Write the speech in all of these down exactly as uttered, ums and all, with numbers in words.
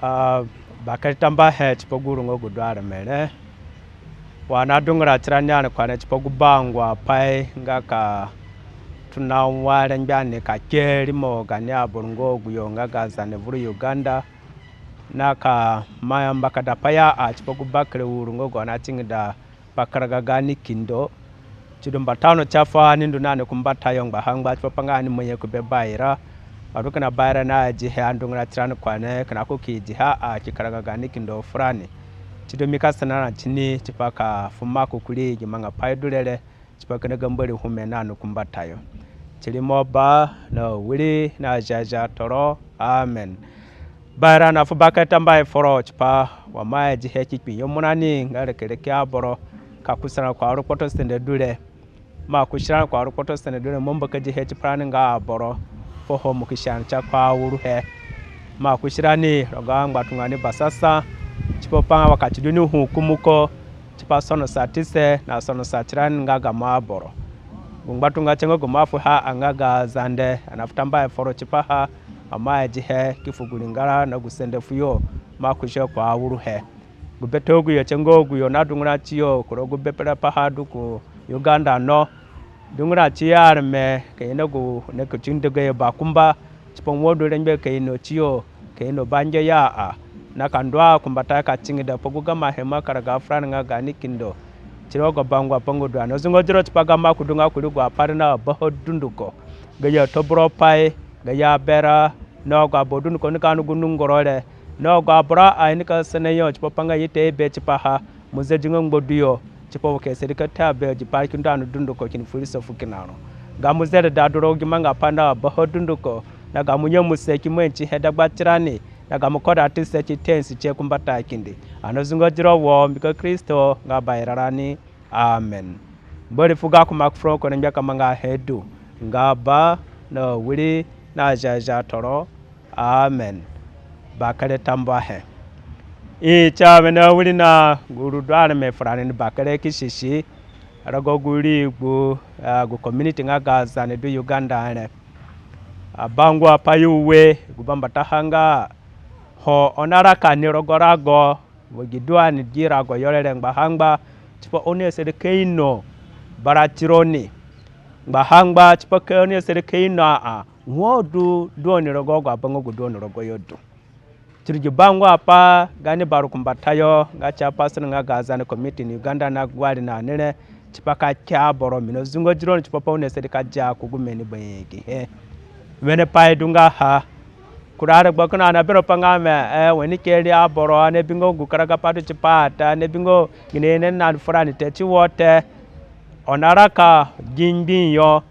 A, bakere tambuahe tipa gu uru nga gu du areme re. Wa ani adungura tirani ani kua re tipa gu bangua pai nga ka tona wai rengbe ani ka ke rimo gaani aboro nga aguyo nga ga Zande vuru Uganda, na ka maa mbakadapai a tipa gu bakere uru nga gu ani atingida pa karaga gaani kindo. Sidu, mbata ono ti afu ani ndu na ni ku mbatayo ngbaha ngba tipa pa nga ani mangi ku be Baira. Wa du kina Baira na adihe ani dungura tirani kua re kina ko ki dihe a ki karaga gaani kindo furani. Sidu, mi ka sana rani tini tipa ka fu maku kurii gi mangapai du re re, tipa kina ga Mbori hume na ni ku mbatayo. Ti rimo Ba na Wiri na Ziazia Toro. Amen. Baira, ani afu bakere tambuahe foro tipa wa mo adihe ki kpinyemu rani nga reke reke aboro ka kusa rani ku auru kpotosende du re. Mo akusi rani ku auru kpotosende du re, mo mbakadihe tipa rani nga aboro fuo ho, mo ki si ani ti kpa uruhe. Mo akusi rani rogo angbatunga ni basasa tipa pa nga wa ka si du ni hukumuko tipa sonosa tise na sonosa tirani nga gamo aboro. Gu ngbatunga tie nga gu mo afuhe a nga ga Zande, ani afu tambuahe foro tipaha, wa mo adihe ki fu gu ringara na gu sende fuyo, mo akusihe ku auruhe. Gu bete aguyo tie nga aguyo nadungura tiyo ku rogo gu bepere paha du ku Uganda no. Dungura tiyo areme ka ino gu, na ka tindi gayo bakumba tipa wai du rengbe ka ino tiyo, ka ino bangeyo a, na ka ndu a ku mbatayo ka tingida pa gu gamahe mo akaraga furani nga gaani kindo. Ti rogo bangua pai nga du ani azungo tiro tipa ga maku du nga kurii agu apai re na abaha dunduko, gayo atoburopai, gayo abera, na agu aboro dunduko nika ni gu nungoro re, na agu aboro a i nika sene yo tipa pa nga i ta ibe tipaha. Mo zadi nga ngbaduyo tipa wa ka i asadi ka ta be gi pai ki ndu ani dunduko kini fu iriso fu kina ro. Gamo zereda du rogo gi mangapai na abaha dunduko, na gamo nyemuse ki mangi tihe dagba tirani, na gamo koda tise ki ta nsi tie ku mbata kindi. Ani azungo tiro wo mbiko Kristo nga Bairarani. Amen. Mbori fu gako maku furoni ko rengbe ka mangahe du, nga Ba na Wiri na Ziazia Toro. Amen. Bakere tambuahe. I, ti awene awirina, gu uru du areme furani ni bakere ki sisi rogo gu rigbu, a, gu community nga ga Zande du Uganda re. A, bangua pai ue, gu bambataha nga ho oni araka ni rogo rago, wa gi du ani gi rago yo re re ngbaha ngba tipa oni asadi ka ino bara tironi. Ngbaha ngba tipa ka oni asadi ka ino a, ho du, du oni rogo agu aba nga gu du oni rogoyo du. Ti ri gi bangua pai gaani barukumbatayo nga chairperson nga ga Zande community ni Uganda na gu ari na ni re, tipa ka ke aboro, mi nazungo tironi tipa pa oni asadi ka dia ku gume ni banyanyakihe. Wene pai du nga ha. Kura aregbo kina ani aberã pa nga wẽ, e, wẽ ni ke ri aboro, ani abinga gu karagapai du tipaha te, ani abinga gine ye ni na furani te, ti wo te. Oni araka gi ngbii yo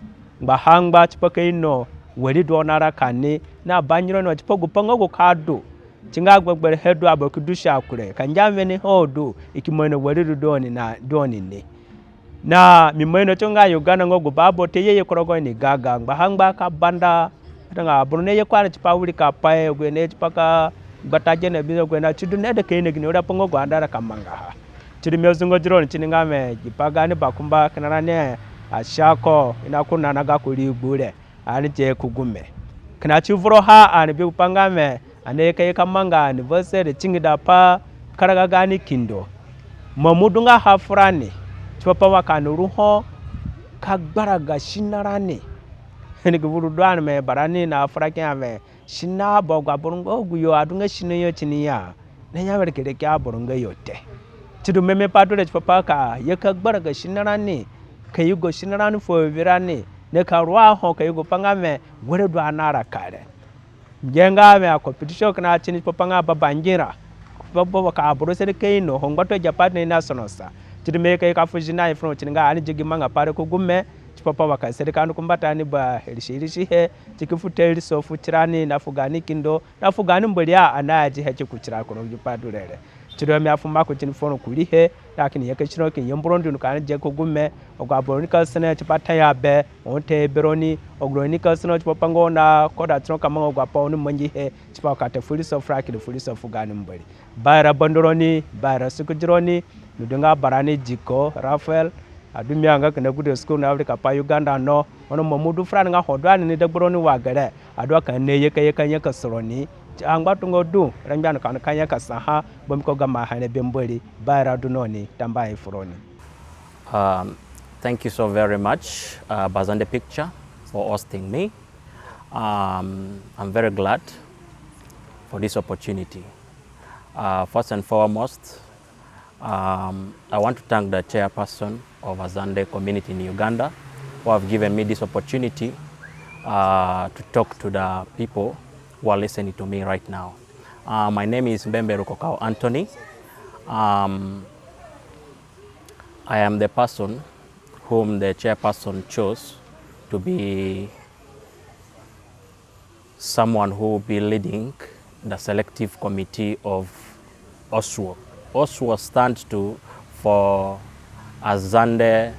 ngbaha ngba tipa ka ino wari du oni araka ni, na bangironi tipa gupai nga gu ka du. Ti nga gbegberẽhe du aboro ki dusi akure, ka ngia wene ho du, i ki maa ino wari du du oni na, du oni ni. Na mi ima ino tiyo nga Uganda nga gu Bible te ye ye ku rogo ni gaga ngbaha ngba ka banda. Atanga aboro naye ku ani tipa wirikapai, agu naye tipa ka gbata gene bi, agu na, sidu naida ka ino gini wiri apai nga gu ani aida ka mangaha. Sidu mi azungo tironi tini nga wẽ, gi pai gaani bakumba kina rani asia ko, i na kuru na na gako rigbu re, ani ye ku gume. Kina ti vuro ha ani bi gupai nga wẽ, ani ye ka ye ka manga anniversary tingida pa karaga gaani kindo. Mo mo du nga ha furani tipa pa wa ka ani ru ho ka gbaraga sino rani. Ni gi vuru du ani me barani na fura ki ya wẽ, sino abo agu aboro nga aguyo adunga sino yo tini ya, na ya wẽ reke reke aboro nga yo te. Sidu meme pai du re tipa pa ka ye ka gbaraga sino rani, ka yugo sino rani fu awirani, na ka ru a ho ka yugo pa nga wẽ wari du ani araka re. Ngia nga wẽ a competition kina tini tipa pa nga babangira. Tipa pa wa ka aboro asadi ka ino ho ngbatunga agi apai du ni na sonosa. Sidu mi ye ka ye ka fu zina he furoni tini nga ani di gi mangapai re ku gume, tipa pa wa ka asadi ka ndu ku mbata ni ba irisi irisihe, ti ki fu ta iriso fu tirani na fu gaani kindo, na fu gaani Mbori a, ani adihe ki kuti ra ku rogo gi pai du re re. Sidu mi afu maku tini furoni kuriihe, na kini nyakasi roni kini yambu roni dunduko ani dia ku gume. Agu aboro nika sene tipa ta ya be, oni ta ya be roni. Agu roni nika sene tipa pa nga oni na koda tironi ka manga agu apai oni mangihe, tipa ka ta fu iriso fura kini fu iriso fu gaani Mbori. Baira bandu roni, Baira sukudi roni, mi du nga barani Diko Raphael, adu mi a nga kina gude school na wirikapai Uganda no. Ono mo mo du furani nga ho du ani ni dagba roni wa gere, adu a ka ani ye ka ye ka nyakasi roni Angbatunga du rengbe ani ka, ani ka nyakasaha, bambiko gamo ahe re be Mbori, Baira du na oni, tambuahe furoni. Um, thank you so very much, uh, Bazande Picture, for hosting me. Um, I'm very glad for this opportunity. Uh, first and foremost, um, I want to thank the chairperson of Azande community in Uganda who have given me this opportunity, uh, to talk to the people who are listening to me right now. Uh, my name is Mbembe Rukokao Anthony. Um, I am the person whom the chairperson chose to be someone who will be leading the selective committee of OSWO. OSWO stands to, for Azande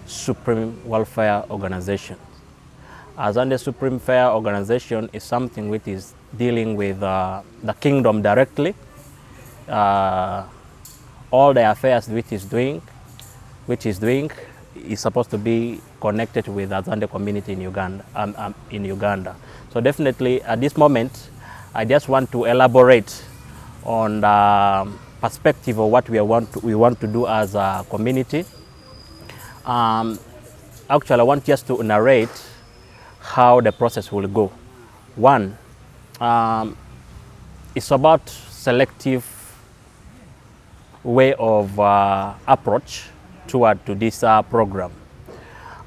Supreme Welfare Organization. Azande Supreme Welfare Organization is something which is dealing with, uh, the kingdom directly. Uh, all the affairs which is doing, which is doing, is supposed to be connected with Azande community in Uganda. Um, um, in Uganda. So definitely, at this moment, I just want to elaborate on the perspective of what we want to, we want to do as a community. Um, actually, I want just to narrate how the process will go. One, um, it's about selective way of, uh, approach toward to this, uh, program.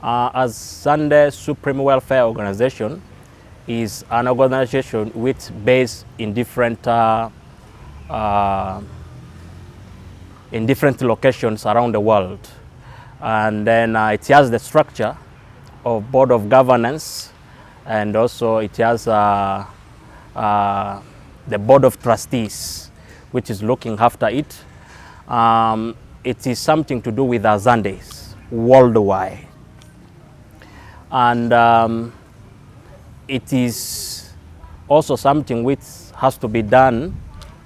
Uh, Azande Supreme Welfare Organization is an organization which based in different, uh, uh, in different locations around the world, and then, uh, it has the structure of board of governance, and also it has, uh, uh, the board of trustees, which is looking after it. Um, it is something to do with Azandes worldwide, and, um, it is also something which has to be done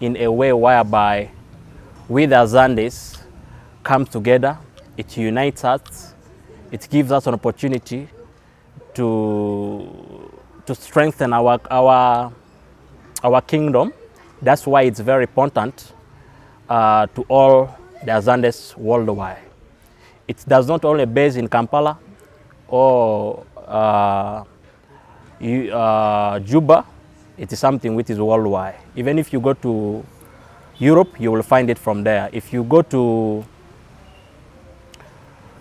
in a way whereby we, the Azandes, come together. It unites us. It gives us an opportunity to, to strengthen our, our, our kingdom. That's why it's very important, uh, to all the Azandes worldwide. It does not only base in Kampala or, uh, you, uh, Juba. It is something which is worldwide. Even if you go to Europe, you will find it from there. If you go to,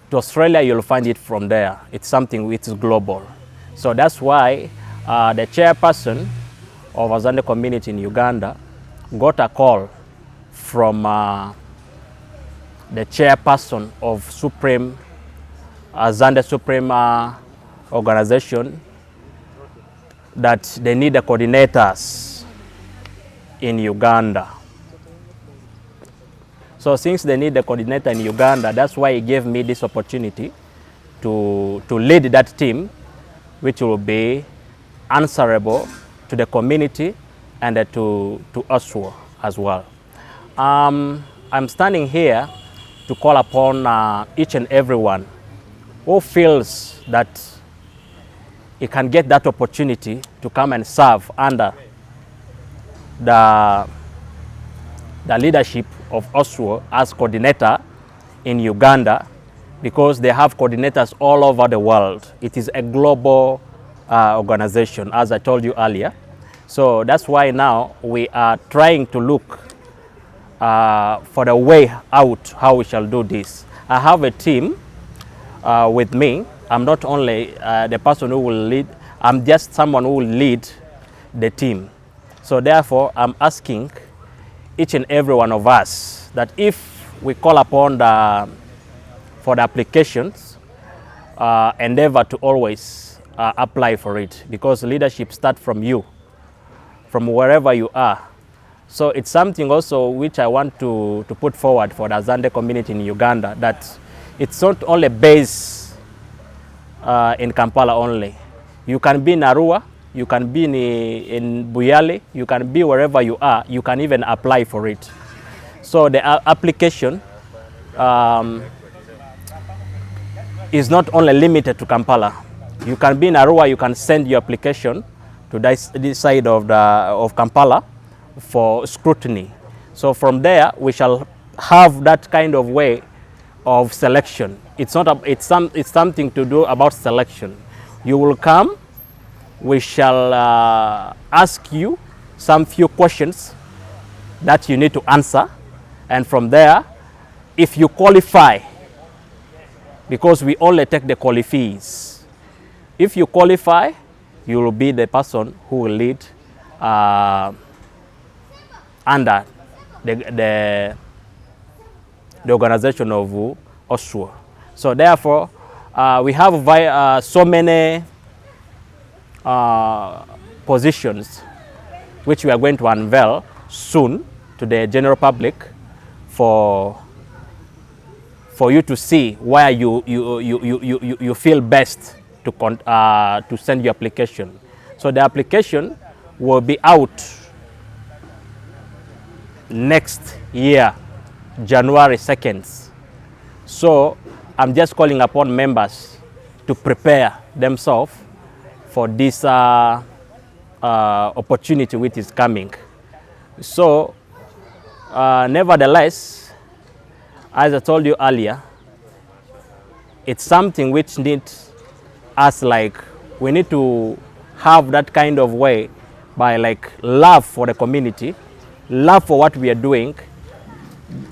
to Australia, you'll find it from there. It's something which is global. So that's why, uh, the chairperson of Azande community in Uganda got a call from, uh, the chairperson of Supreme, Azande Supreme, uh, organization, that they need the coordinators in Uganda. So since they need the coordinator in Uganda, that's why he gave me this opportunity to, to lead that team, which will be answerable to the community and, uh, to, to OSWO as well. Um, I'm standing here to call upon, uh, each and everyone who feels that he can get that opportunity to come and serve under the, the leadership of OSWO as coordinator in Uganda, because they have coordinators all over the world. It is a global, uh, organization, as I told you earlier. So that's why now we are trying to look, uh, for the way out, how we shall do this. I have a team, uh, with me. I'm not only, uh, the person who will lead, I'm just someone who will lead the team. So therefore, I'm asking each and every one of us that if we call upon the, for the applications, uh, endeavor to always, uh, apply for it, because leadership starts from you, from wherever you are. So it's something also which I want to, to put forward for the Azande community in Uganda, that it's not only based, uh, in Kampala only. You can be in Arua, you can be in, in Buyali, you can be wherever you are, you can even apply for it. So the, uh, application, um, is not only limited to Kampala. You can be in Arua, you can send your application to this, this side of the, of Kampala for scrutiny. So from there, we shall have that kind of way of selection. It's not a, it's some, it's something to do about selection. You will come, we shall, uh, ask you some few questions that you need to answer, and from there, if you qualify, because we only take the qualifies, if you qualify, you will be the person who will lead, uh, under the, the, the organization of ASWU. So therefore, uh, we have vi-, uh, so many, uh, positions which we are going to unveil soon to the general public for, for you to see where you, you, you, you, you, you feel best to con-, uh, to send your application. So the application will be out next year, January second. So I'm just calling upon members to prepare themselves for this, uh, uh, opportunity which is coming. So, uh, nevertheless, as I told you earlier, it's something which needs us, like, we need to have that kind of way by, like, love for the community, love for what we are doing.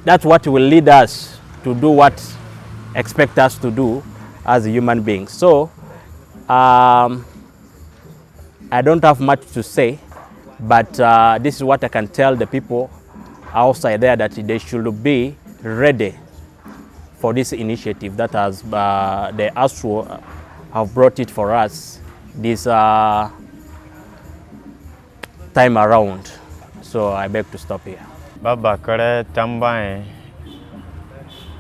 That's what will lead us to do what expect us to do as human beings. So, um, I don't have much to say, but, uh, this is what I can tell the people outside there, that they should be ready for this initiative that has, uh, the ASWU have brought it for us this, uh, time around. So I beg to stop here. Baba kere tambuahe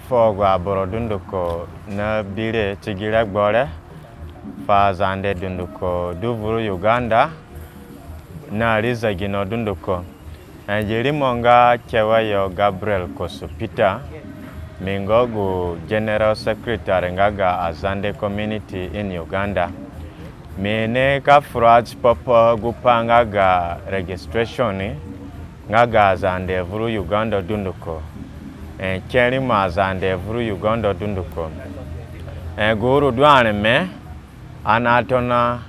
fu agu aboro dunduko nabi re ti gi regbo re, fu aZande dunduko du vuru Uganda, na ri zegino dunduko. Ee, gi rimo nga keweyo Gabriel Kosu Peter, mi nga gu General Secretary nga ga Azande Community in Uganda. Mi nika fura tipa pa gu pa nga ga registration nga ga Azande vuru Uganda dunduko. Ee, ke rimo Azande vuru Uganda dunduko. Ee, gu uru du areme, ani atona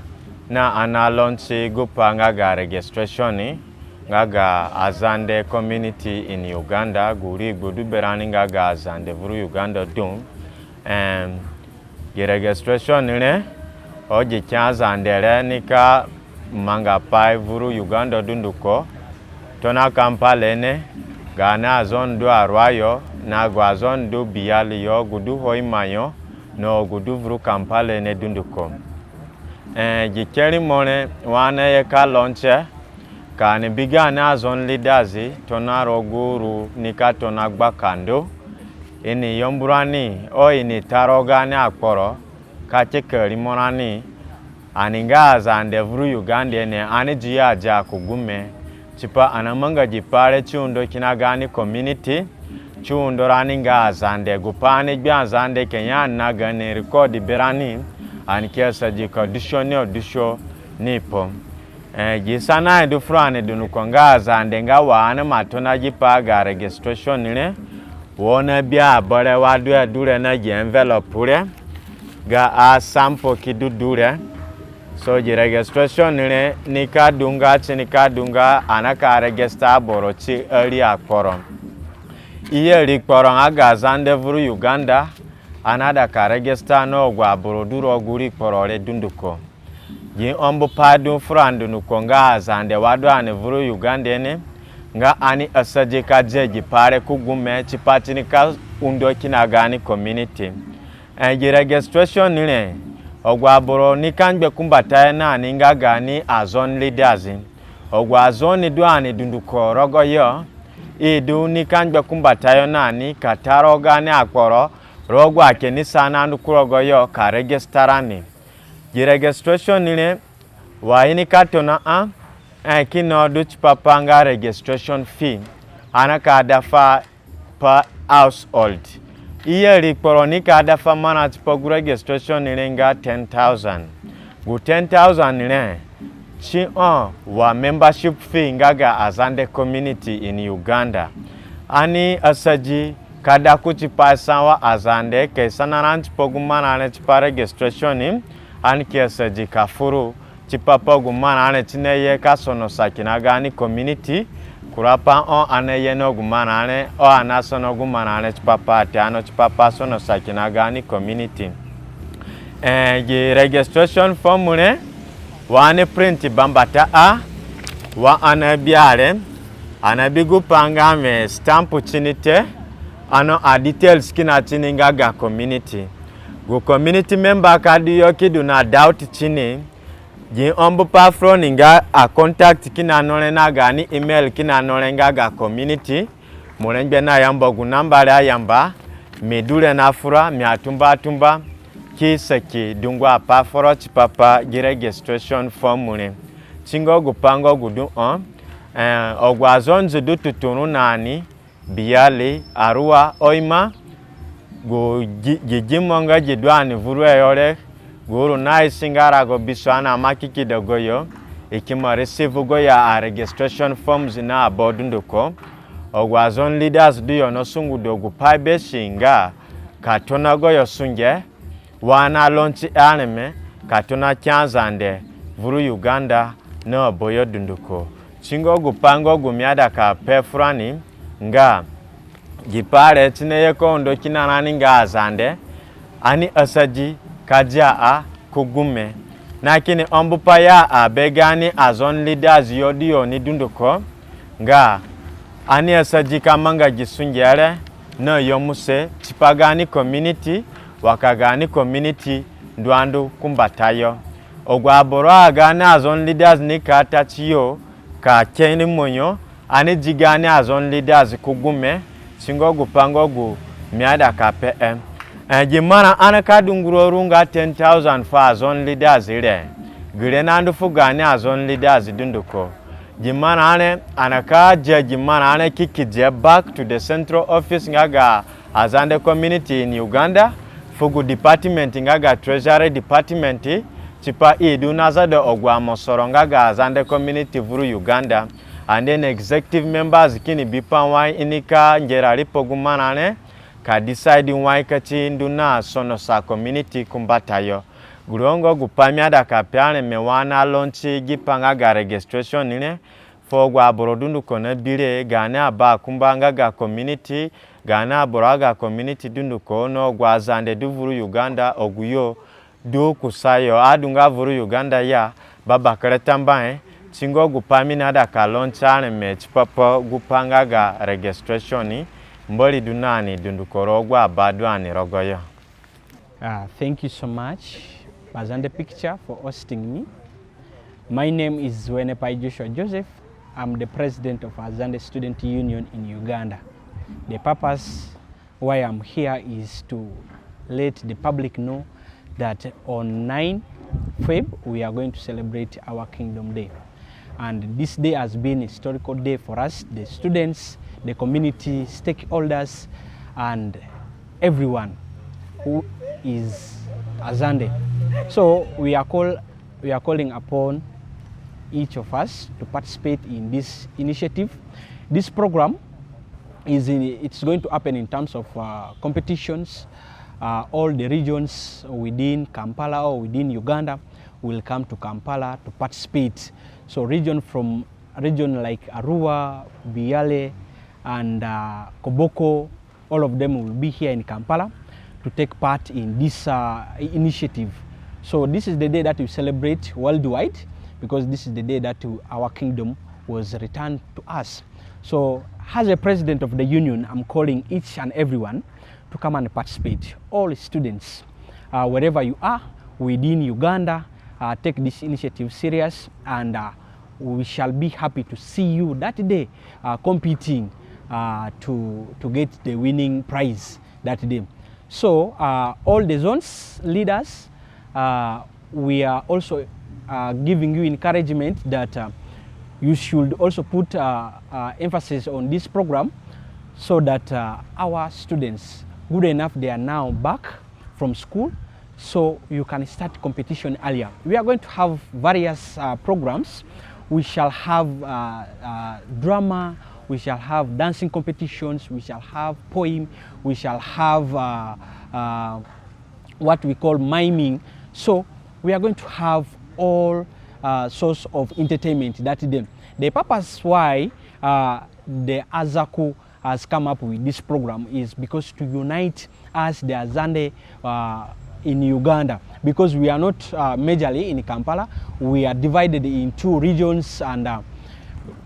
na ani alaunch gu pa nga ga registration nga ga Azande Community in Uganda, gu rigbo du berani nga ga Azande vuru Uganda dũ. Em, gi registration re, ho gi kina Azande re nika mangapai vuru Uganda dunduko, tona Kampala ene, gaani aZande du Arua yo, na agu aZande du Biyali yo, gu du Hoima yo, na agu du vuru Kampala ene dunduko. Ee, gi ke rimo re, wa ani aye ka launch, ka ani bi gaani aZande leaders tona rogo gu uru nika tona gbakando. I ni yambu rani, ho i ni ta rogo gaani akporo, ka keke rimo rani, ani nga Azande vuru Uganda ene, ani zi yo adia ku gume, tipa ani amanga gi pai re ti undo kina gaani community, ti undo rani nga Azande, gu pa ani gbia Azande ke ya ani na gaani record berani, ani ki asadi ka du sio ni, du sio ni po. Ee, gi sanahe du furani dunduko nga Azande nga wa ani ima tona gi pa ga registration re, wa oni abi aboro wa du, du re na gi envelope re, ga asample ki du du re. So gi registration re nika du nga, si nika du nga ani ka register aboro ti ari akporo. I ye ri kporo nga ga Azande vuru Uganda, ani aida ka register na agu aboro du rogo ri kporo re dunduko. Gi ombu pai du furani dunduko nga Azande wa du ani vuru Uganda ene, nga ani asadi ka dia gi pai re ku gume tipa ti nika undo kina gaani community. Ee, gi registration re, agu aboro nika ngbe kumbatayo na ni nga gaani aZande leaders. Agu aZande du ani dunduko rogoyo, i du nika ngbe kumbatayo na ni ka ta rogo gaani akporo, rogo agu akanisa nandu ku rogoyo ka register rani. Gi registration re, wa i nika tona a, ee, kina du tipa pa nga registration fee ani ka da fu per household. I ye ri kporo nika da fu marã tipa gu registration re nga ten thousand. Gu ten thousand re, Ti ho wa membership fee nga ga Azande community in Uganda. Ani asadi ka da kuti pai sa wa Azande ka i sana rani tipa gu marã re tipa registration, ani ki asadi ka furu tipa pa gu marã re ti ni ye ka sonosa kina gaani community. Kura pai ho ani ye na gu marã re, ho ani asono gu marã re tipa pa te, ani tipa pa sonosa kina gaani community. Eh, gi registration form re, wa ani print bambata a, wa ani abi a re, ani abi gu pai nga wẽ stamp ti ni te, ani a details kina ti ni nga ga community. Gu community member ka du yo ki du na doubt ti ni, gi ombu pai furoni nga a contact kina no re na gaani email kina no re nga ga community. Mo rengbe na yamba gu namba re ayamba, mi du re na fura, mi atumba atumba, ki saki dungu apai foro tipa pa gi registration form re. Ti nga gu pai nga gu du ho, eh, agu azonzi du tuturũ na ni, Biyale, Arua, Hoima, gu gi-, gi gimo nga gi du ani vuru yo re, gu uru na i si nga rago bisue ani aima kikido gayo, i ki ima receive gayo a registration forms na aboro dunduko. Agu aZonde leaders du yo na sungudo gu pai be si nga ka tona gayo sunge, wa ani a launch areme ka tona kina Zande vuru Uganda na aboro dunduko. Ti nga gu pai nga gu mi aida ka pe furani nga gi pai re ti ni ye ka undo kina rani nga aZande, ani asadi ka dia a ku gume. Na kini ombu pai ya a be gaani aZonde leaders yo du yo ni dunduko nga ani asadi ka manga gi sunge re na nyemuse tipa gaani community, wa ka gaani community ndu andu ku mbatayo. Agu aboro a gaani aZonde leaders nika ta tiyo ka keni monyo, ani di gaani aZonde leaders ku gume, ti nga gu pai nga gu mi aida ka pe e. Eh, gi marã ani ka dungura ru nga ten thousand fu aZonde leaders re, gere na ndu fu gaani aZonde leaders dunduko. Gi marã re, ani ka dia gi marã re ki kidihe back to the central office nga ga Azande community in Uganda, fu gu department nga ga Treasury Department, tipa i du na zada agu amosoro nga ga Azande community vuru Uganda, and then executive members kini bi pai wai i nika ngera riipa gu marã re, ka decide wai ka ti ndu na sonosa community ku mbatayo. Gu ru nga gu pai mi aida ka pe areme wa ani a launch gi pai nga ga registration re, fu agu aboro dunduko na bi re, gaani abakumba nga ga community, gaani aboro nga ga community dunduko, na agu aZande du vuru Uganda, agu yo du kusayo, a du nga vuru Uganda ya, babakere tambuahe, ti nga gu pai mi naida ka launch areme tipa pa gu pai nga ga registration, Mbori du na ani dunduko rogo agu aba du ani rogoyo. Uh, thank you so much, Azande Picture, for hosting me. My name is Wenepai Joshua Joseph. I'm the president of Azande Student Union in Uganda. The purpose why I'm here is to let the public know that on nine Feb, we are going to celebrate our Kingdom Day. And this day has been a historical day for us, the students, the community stakeholders, and everyone who is Azande. So we are call, we are calling upon each of us to participate in this initiative. This program is in, it's going to happen in terms of, uh, competitions. Uh, all the regions within Kampala or within Uganda will come to Kampala to participate. So region from, region like Arua, Biyale, and, uh, Koboko, all of them will be here in Kampala to take part in this, uh, initiative. So this is the day that we celebrate worldwide, because this is the day that we, our kingdom was returned to us. So as a president of the union, I'm calling each and everyone to come and participate. All students, uh, wherever you are within Uganda, uh, take this initiative serious, and, uh, we shall be happy to see you that day, uh, competing, uh, to, to get the winning prize that day. So, uh, all the zones leaders, uh, we are also, uh, giving you encouragement that, uh, you should also put, uh, uh, emphasis on this program, so that, uh, our students, good enough they are now back from school, So you can start competition earlier. We are going to have various uh, programs. We shall have uh, uh, drama, we shall have dancing competitions, we shall have poem, we shall have uh, uh, what we call miming. So we are going to have all uh, sorts of entertainment that day. The purpose why uh, the Azaku has come up with this program is because to unite us, the Azande, uh, in Uganda, because we are not uh, majorly in Kampala. We are divided in two regions, and uh,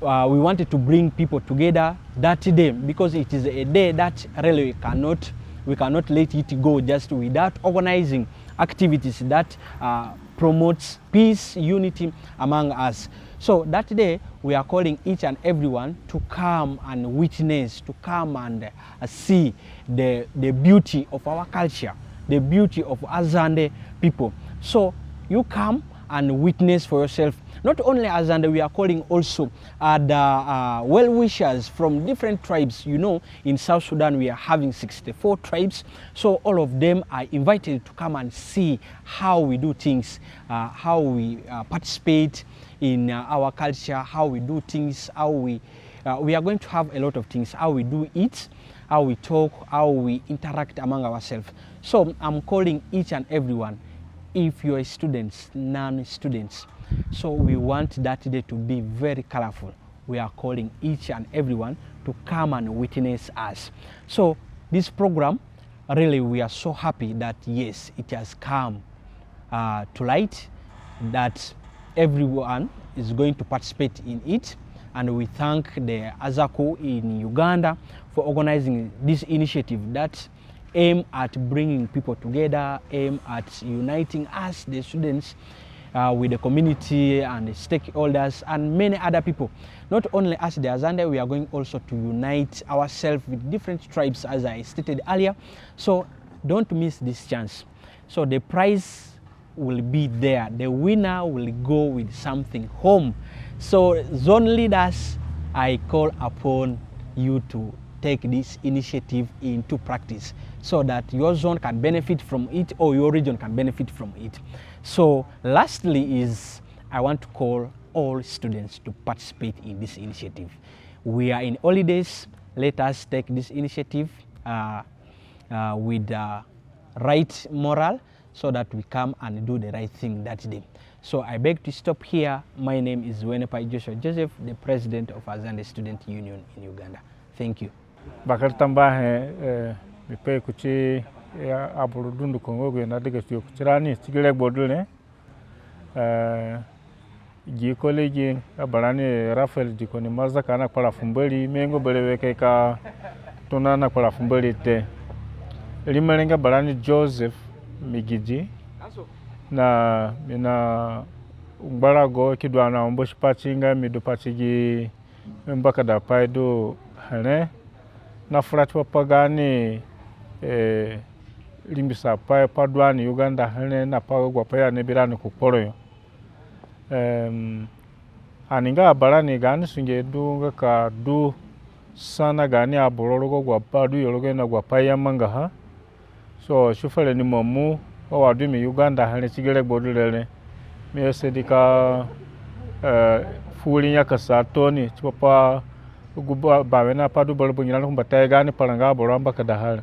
uh, we wanted to bring people together that day because it is a day that really cannot, we cannot let it go just without organizing activities that uh, promotes peace, unity among us. So that day, we are calling each and everyone to come and witness, to come and uh, see the, the beauty of our culture, the beauty of Azande people. So you come and witness for yourself. Not only Azande, we are calling also uh, the uh, well-wishers from different tribes. You know, in South Sudan, we are having sixty-four tribes. So all of them are invited to come and see how we do things, uh, how we uh, participate in uh, our culture, how we do things, how we, uh, we are going to have a lot of things, how we do it, how we talk, how we interact among ourselves. So I'm calling each and everyone, if you are students, non-students, so we want that day to be very colorful. We are calling each and everyone to come and witness us. So this program, really, we are so happy that, yes, it has come uh, to light, that everyone is going to participate in it. And we thank the Azaku in Uganda for organizing this initiative that aim at bringing people together, aim at uniting us, the students, uh, with the community and the stakeholders and many other people. Not only us, the Azande, we are going also to unite ourselves with different tribes, as I stated earlier. So don't miss this chance. So the prize will be there. The winner will go with something home. So zone leaders, I call upon you to take this initiative into practice so that your zone can benefit from it or your region can benefit from it. So lastly is I want to call all students to participate in this initiative. We are in holidays. Let us take this initiative uh, uh, with uh, right moral so that we come and do the right thing that day. So I beg to stop here. My name is Wenepai Joshua Joseph, the president of Azande Student Union in Uganda. Thank you. Bakere tambuahe, eh, mi pe kuti, eh, aboro dunduko nga gu na diga tiyo kuti rani ti gi regbo du re. Eh, gi kolegi nga barani Raphael Dikoni Mazaka na kpara fu Mbori, mi ngo berewe ka tona na kpara fu Mbori te. Rimore nga barani Joseph Migidi, na mi na ngbarago ki du ani aumbosi pati nga mi du pati gi mbakadapai du here na fura tipa pa gaani, eh, ringbisapai pa du ani Uganda here na pa agu apai ani bi rani ku kporo yo. Em, ani nga abarani gaani sunge du nga ka du sa na gaani aboro rogo agu aba du yo rogo ino agu apai i amangaha. So si fere ni mo mu wa du mi Uganda here ti gi regbo du re re, mi asadi ka, eh, fu wiri nyakasa tooni tipa pa gu ba, bawene apai du bara bangirani ku mbatayo gaani paranga aboro ambakadaha re.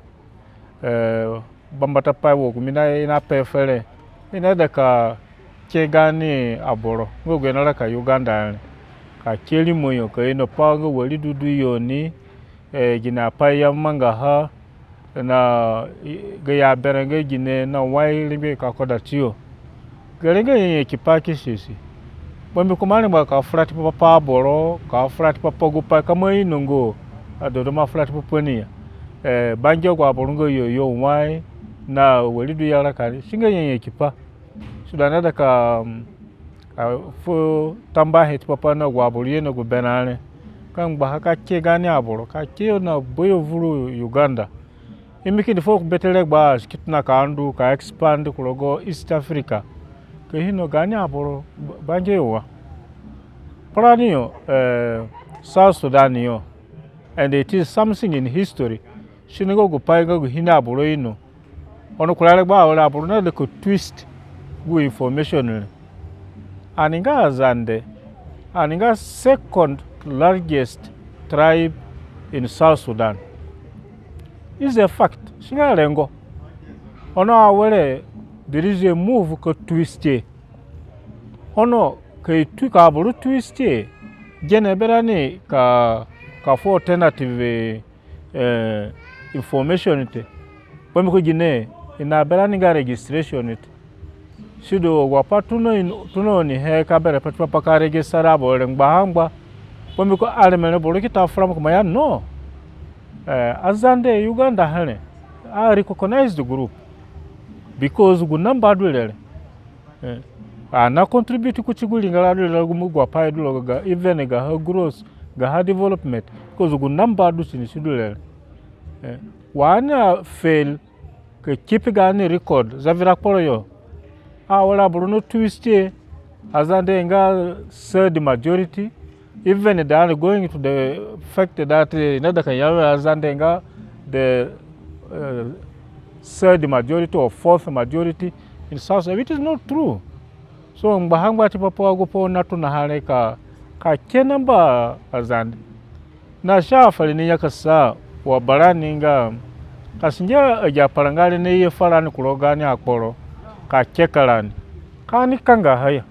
Eh, bambata pai wa gu mi na, i nape fere, i naida ka ke gaani aboro nga agu i naraka Uganda re ka ke rimo yo ka ino pa nga wari du du yo ni, eh, gini apai i amangaha, na, i, gayo aberã nga gine na wai rengbe ka koda tiyo. Gere nga nyanyakipa ki susi. Bambiko mo arengba ka fura tipa pa aboro, ka fura tipa pa gu pai ka mo ino nga, a, dodo mo afura tipa pa ni ya. Eh, bange agu aboro nga yo yo wai, na wari du i araka ni, si nga nyanyakipa. Si du ani aida ka, mm, a, fu tambuahe tipa pa na agu aboro ye na gu berã re. Ka ngbaha ka ke gaani aboro, ka ke yo na bayo vuru Uganda. I mi kindi fuo ku bete regbo a, si ki tona ka ndu ka expand ku rogo East Africa. Ka ino gaani aboro ba, bange yo wa. Parani yo, eh, South Sudan yo. And it is something in history. Si ni nga gu pai nga gu hina aboro ino. Ono kura regbo awere aboro naida ka twist gu information re. Ani nga Azande, ani nga second largest tribe in South Sudan. Is a fact. Si nga rengo. Ono awere, there is a move ka twist e. Ono ka i twi ka aboro twist e, gene berani ka, ka fu alternative, eh, information te. Bambiko gine, i na berani nga registration te. Sidu agu apai tuna in-, tuna oni he ka bere pa tipa pa ka register aboro re ngbaha ngba. Bambiko areme re boro ki ta fura mo ku ma ya no. Eh, Azande Uganda here, a recognized group. Because gu namba du re re. Eh, a na contribute kuti gu ringara du re re, gu mu gu apai du re ga, even gaha growth, gaha development. Because gu namba du tini si du re re. Eh, wa ani a fail ka keep gaani record zavura kporo yo. Awere aboro na twist e, Azande nga third majority, even they are going to the fact that, eh, i naida ka ya we Azande nga the, eh, third majority or fourth majority in South, it is not true. So ngbaha ngba tipa pa gu pai oni atonaha re ka, ka ke namba Azande. Na si afere ni nyakasa wa barani nga ka si ngia agi aparanga re naye fu rani ku rogo gaani akporo ka ke ka rani. Ka ani kanga ha ya.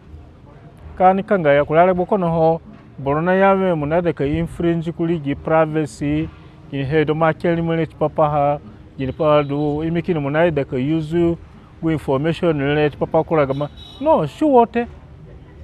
Ka ani kanga ya, kura regbo kono ho, boro naya we mo naida ka infringe kuri gi privacy, ginihe du mo ake rimo re tipa paha, ginipai du, i mi kini mo naida ka use gu information re tipa pa kura gamo. No, si wo te.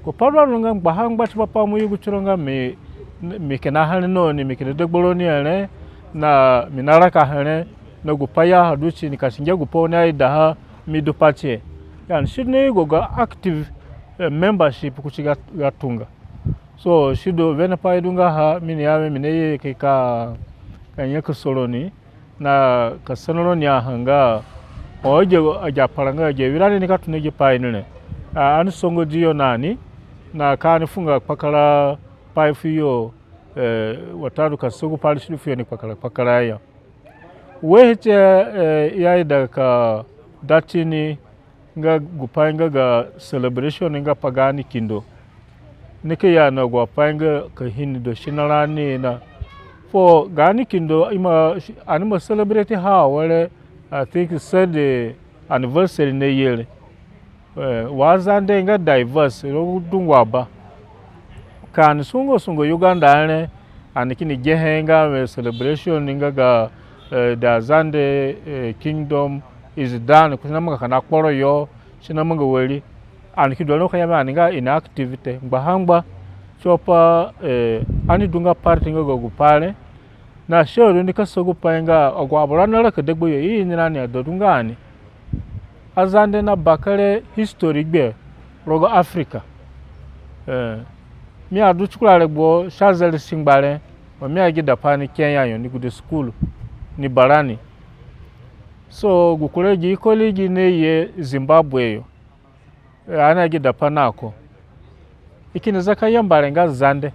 Gupai du adu nga ngbaha ngba tipa pa mo yugu tiro nga mi, mi kina ha re na oni, mi kina dagba roni re, na mi naraka ha re, na gupai ya ha du tini ka si ngia gupai oni aidaha, mi du pati e. Yani, si du na yugo ga active, eh, membership kuti ga, ga tunga. So, sidu wene pai du nga ha, mi ni ya we mi naye ki ka, ka nyakasa roni, na ka sana roni a ha nga, o agi, agi aparanga, agi awirani nika tona gi pai ni re. A, ani songodi yo na ni, na ka ani funga kpakarapai fu yo, eh, watadu ka sa gu pai re si du fu yo ni kpakara, kpakara ya. Wehete, eh, i aida ka da tini nga gupai nga ga celebration nga pa gaani kindo. Nika ya na agu apai nga ka hini do sino rani na. Fu gaani kindo ima, ani ima celebrate ha awere, I think, third anniversary naye re. Eh, wa Zande nga diverse, rogo dungu aba. Ka ani sungo sungo Uganda re, ani kini gihe nga we celebration nga ga, eh, the Azande, eh, kingdom is done, ku si namanga kina kporo yo, si namanga wari. Ani ki du ro ka ya we ani nga inactive te, ngbaha ngba. Tipa, eh, ani du nga part nga ga gupai re, na si du ni ka sa gupai nga agu aboro ani naraka dagba yo, i ini rani ada du nga ani. Azande na bakere history gbe rogo Africa. Eh, mi adu ti kura regbo sa zere singba re, wa mi agida pa ni Kenya yo ni gude school ni barani. So, gu kura gi college naye Zimbabwe yo. Eh, ani agida pa na ko. I kini za ka yamba re nga Zande.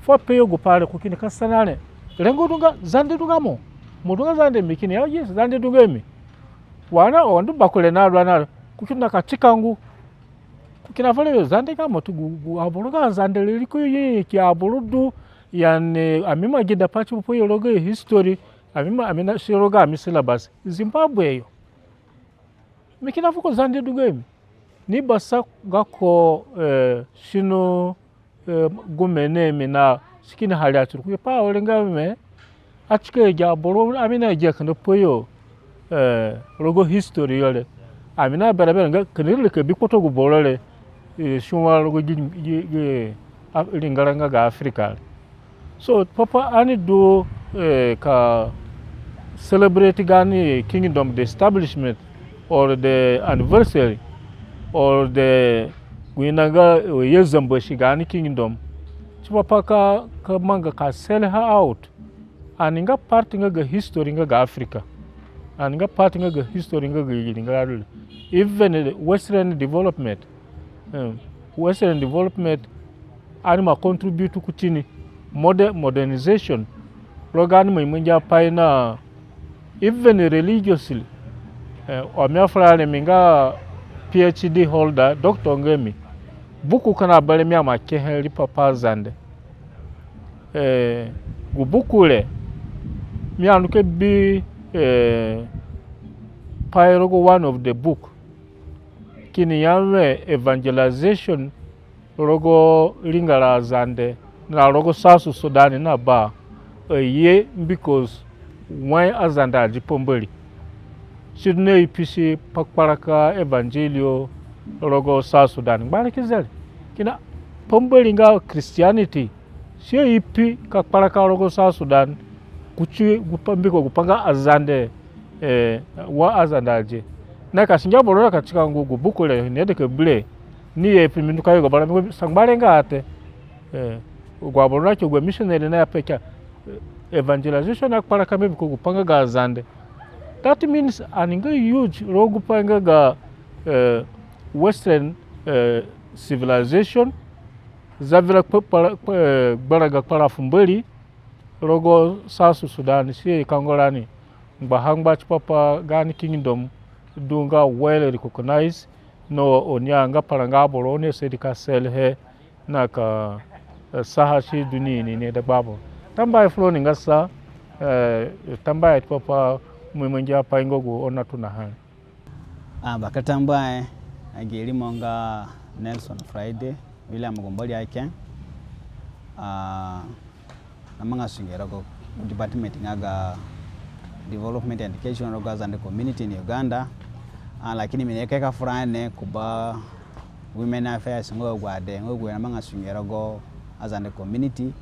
Fuo pe yo gupai re ko kini ka sana re. Rengo du nga Zande du nga mo. Mo du nga Zande, mi kini ya, yes, Zande du nga mi. Wa ani, wa ani du bakure na du ani, ko kini na ka tika ngu. Ko kina fere yo Zande nga mo tu gu, gu aboro nga Zande re riko ye ki aboro du, yani, ami ima gida pa tipa yo rogo history, ami ima, ami na si rogo ami syllabus. Zimbabwe yo. Mi kina fuko Zande du nga mi. Ni basa gako, eh, sino, eh, gume na mi na si kini hari ati ru ku yo pa awere nga mi. Atika agi aboro ami na gia kina pa yo, eh, rogo history yo re. Ami na berã berã nga kina ri ka bi kpoto gu boro re, eh, si wa rogo gi, gi, gi, a, ringara nga ga Africa re. So, papa ani du, eh, ka celebrate gaani kingdom, the establishment, or the anniversary, or the gu ina nga, eh, ye zamba si gaani kingdom. Si papa ka, ka manga ka sell her out. Ani nga part nga ga history nga ga Africa. Ani nga part nga ga history nga ga ringara du re. Even the Western development, um, Western development, ani ima contribute kuti ni. Moder-, modernization. Rogo ani ima mangi apai na even religiously. Eh, wa mi afura re, mi nga PhD holder, doctor nga mi. Buku kina bere mi ima kehe riipa pa Zande. Eh, gu buku re, mi anu ka bi, eh, pai rogo one of the book. Kini ya wẽ evangelization rogo ringara Azande na rogo South Sudan na ba, eh, ye mbiko wai Azande adi pambori. Si du na ipisi pa kparaka evangelio rogo South Sudan. Gbara ki zere. Kina pambori nga Christianity. Si ipi ka kparaka rogo South Sudan. Kuti gu pa mbiko gu pa nga Azande, eh, wa Azande adi. Na ka si ngia boro na ka tika ngu gu buku re ni ida ka bi re. Ni ye pi mi ndu ka yugo bara mi sangba re nga ate. Eh, agu aboro na ki gu missionary na ya pe kia, eh, evangelization akparaka mbiko gu pa nga ga Azande. That means ani nga huge rogo gu pa nga ga, eh, Western, eh, civilization. Zavura kpa-, kpa-, kpa-, eh, gbaraga kpara fu Mbori rogo South Sudan si ye kango rani. Ngbaha ngba tipa pa gaani kingdom du nga well recognized. No, oni a nga paranga aboro, oni asadi ka sell he na ka, eh, saha si du ni ni ni dagba aboro. Tambuahe fu roni nga sa, eh, tambuahe tipa pa mo mangi apai nga gu oni atonaha re. Ah, bakere tambuahe, eh, agi rimo nga Nelson Friday William Gombori Aken. Ah, na manga sunge rogo department nga ga development education rogo Azande community in Uganda. Ah, lakini mi ni ka fura ni ku ba women affairs nga gu ade nga gu na manga sunge rogo Azande community.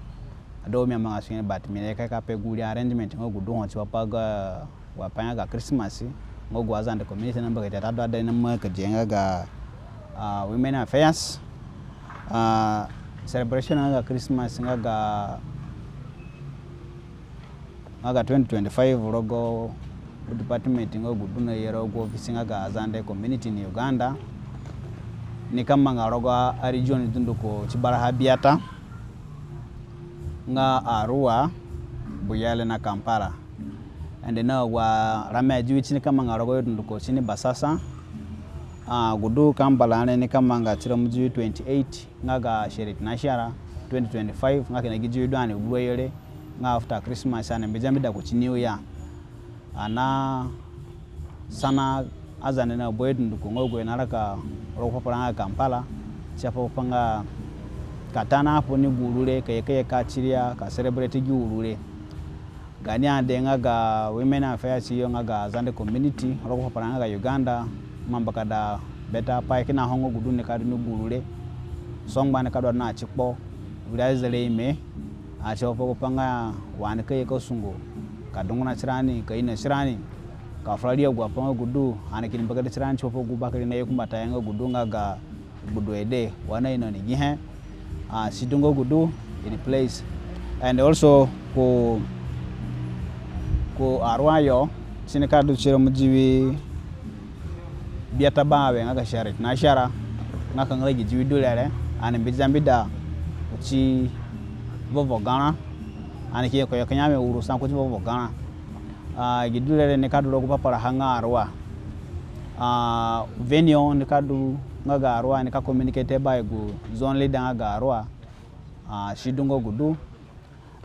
Ado mi a manga sunge, but mi ni ka pe gu ri arrangement nga gu du ho tipa pa ga wa pa nga ga Christmas nga gu Azande community na mbakadi, atadu ade na mbakadi nga ga, ah, women affairs. Ah, celebration nga ga Christmas nga ga, nga ga twenty twenty-five rogo department nga gu du na ye rogo office nga ga Azande community in Uganda. Ni ka manga rogo a region dunduko ti baraha biata nga Arua, Buyale na Kampala. And na agu arame adiwi ti ni ka manga rogo yo dunduko ti ni basasa. Ah, gu du Kampala re ni ka manga ti ramo diwi twenty-eight nga ga Sherit Nashara twenty twenty-five, nga kina gi diwi du ani gburuyo re nga after Christmas ani mbidi mbida kuti New Year. Ani na sana Azande na aboro dunduko nga agu i na raka rogo papara nga Kampala, tipa pa nga ka ta na apo ni gu uru re, ka ye ka ye ka tiria, ka celebrate gi uru re. Gaani ade nga ga women affairs yo nga ga Azande community rogo papara nga ga Uganda, mambakada bete apai kina ho nga gu du ni ka du ni gu uru re. Songba ni ka du na tikpo, vura zere ime, a tipa pa gu pa nga wa ani ka ye ka sungo ka dungura tirani, ka ino tirani, ka fura ri agu apai nga gu du, ani kini mbakadi tirani tipa pa gu bakere na ye kumbatayo nga gu du nga ga Gbudue de, wa ani aino ni gihe. Ah, si du nga gu du in place. And also ku, ku Arua yo, si ni ka du ti ramo diwi biata bawe nga ga Sherit Nashara, nga ka ngera gi diwi du re re, ani mbidi mbida kuti vovo garã, ani ki ye ka yo ka ya wẽ uru sa kuti vovo garã. Ah, gi du re re ni ka du rogo papara ha nga Arua. Ah, venue ni ka du nga ga Arua, ni ka communicate by gu zone leader nga ga Arua. Ah, si du nga gu du.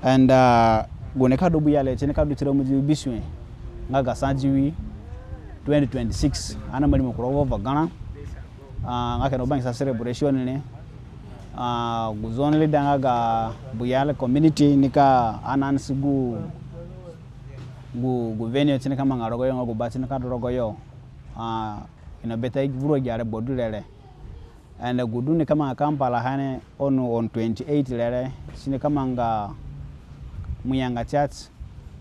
And, ah, gu ni ka du Buyale, si ni ka du ti ramo diwi bisue nga ga sa diwi twenty twenty-six. Ani aima rimo ku rogo vovo garã. Ah, nga kina bangisa celebration re. Ah, gu zone leader nga ga Buyale community ni ka announce gu, gu, gu venue ti ni ka manga rogo yo, nga gu ba ti ni ka du rogo yo. Ah, ino bete vuru agi aregbo du re re. And gu du ni ka manga Kampala ha ni on, on twenty-eight re re, si ni ka manga Muyanga Church,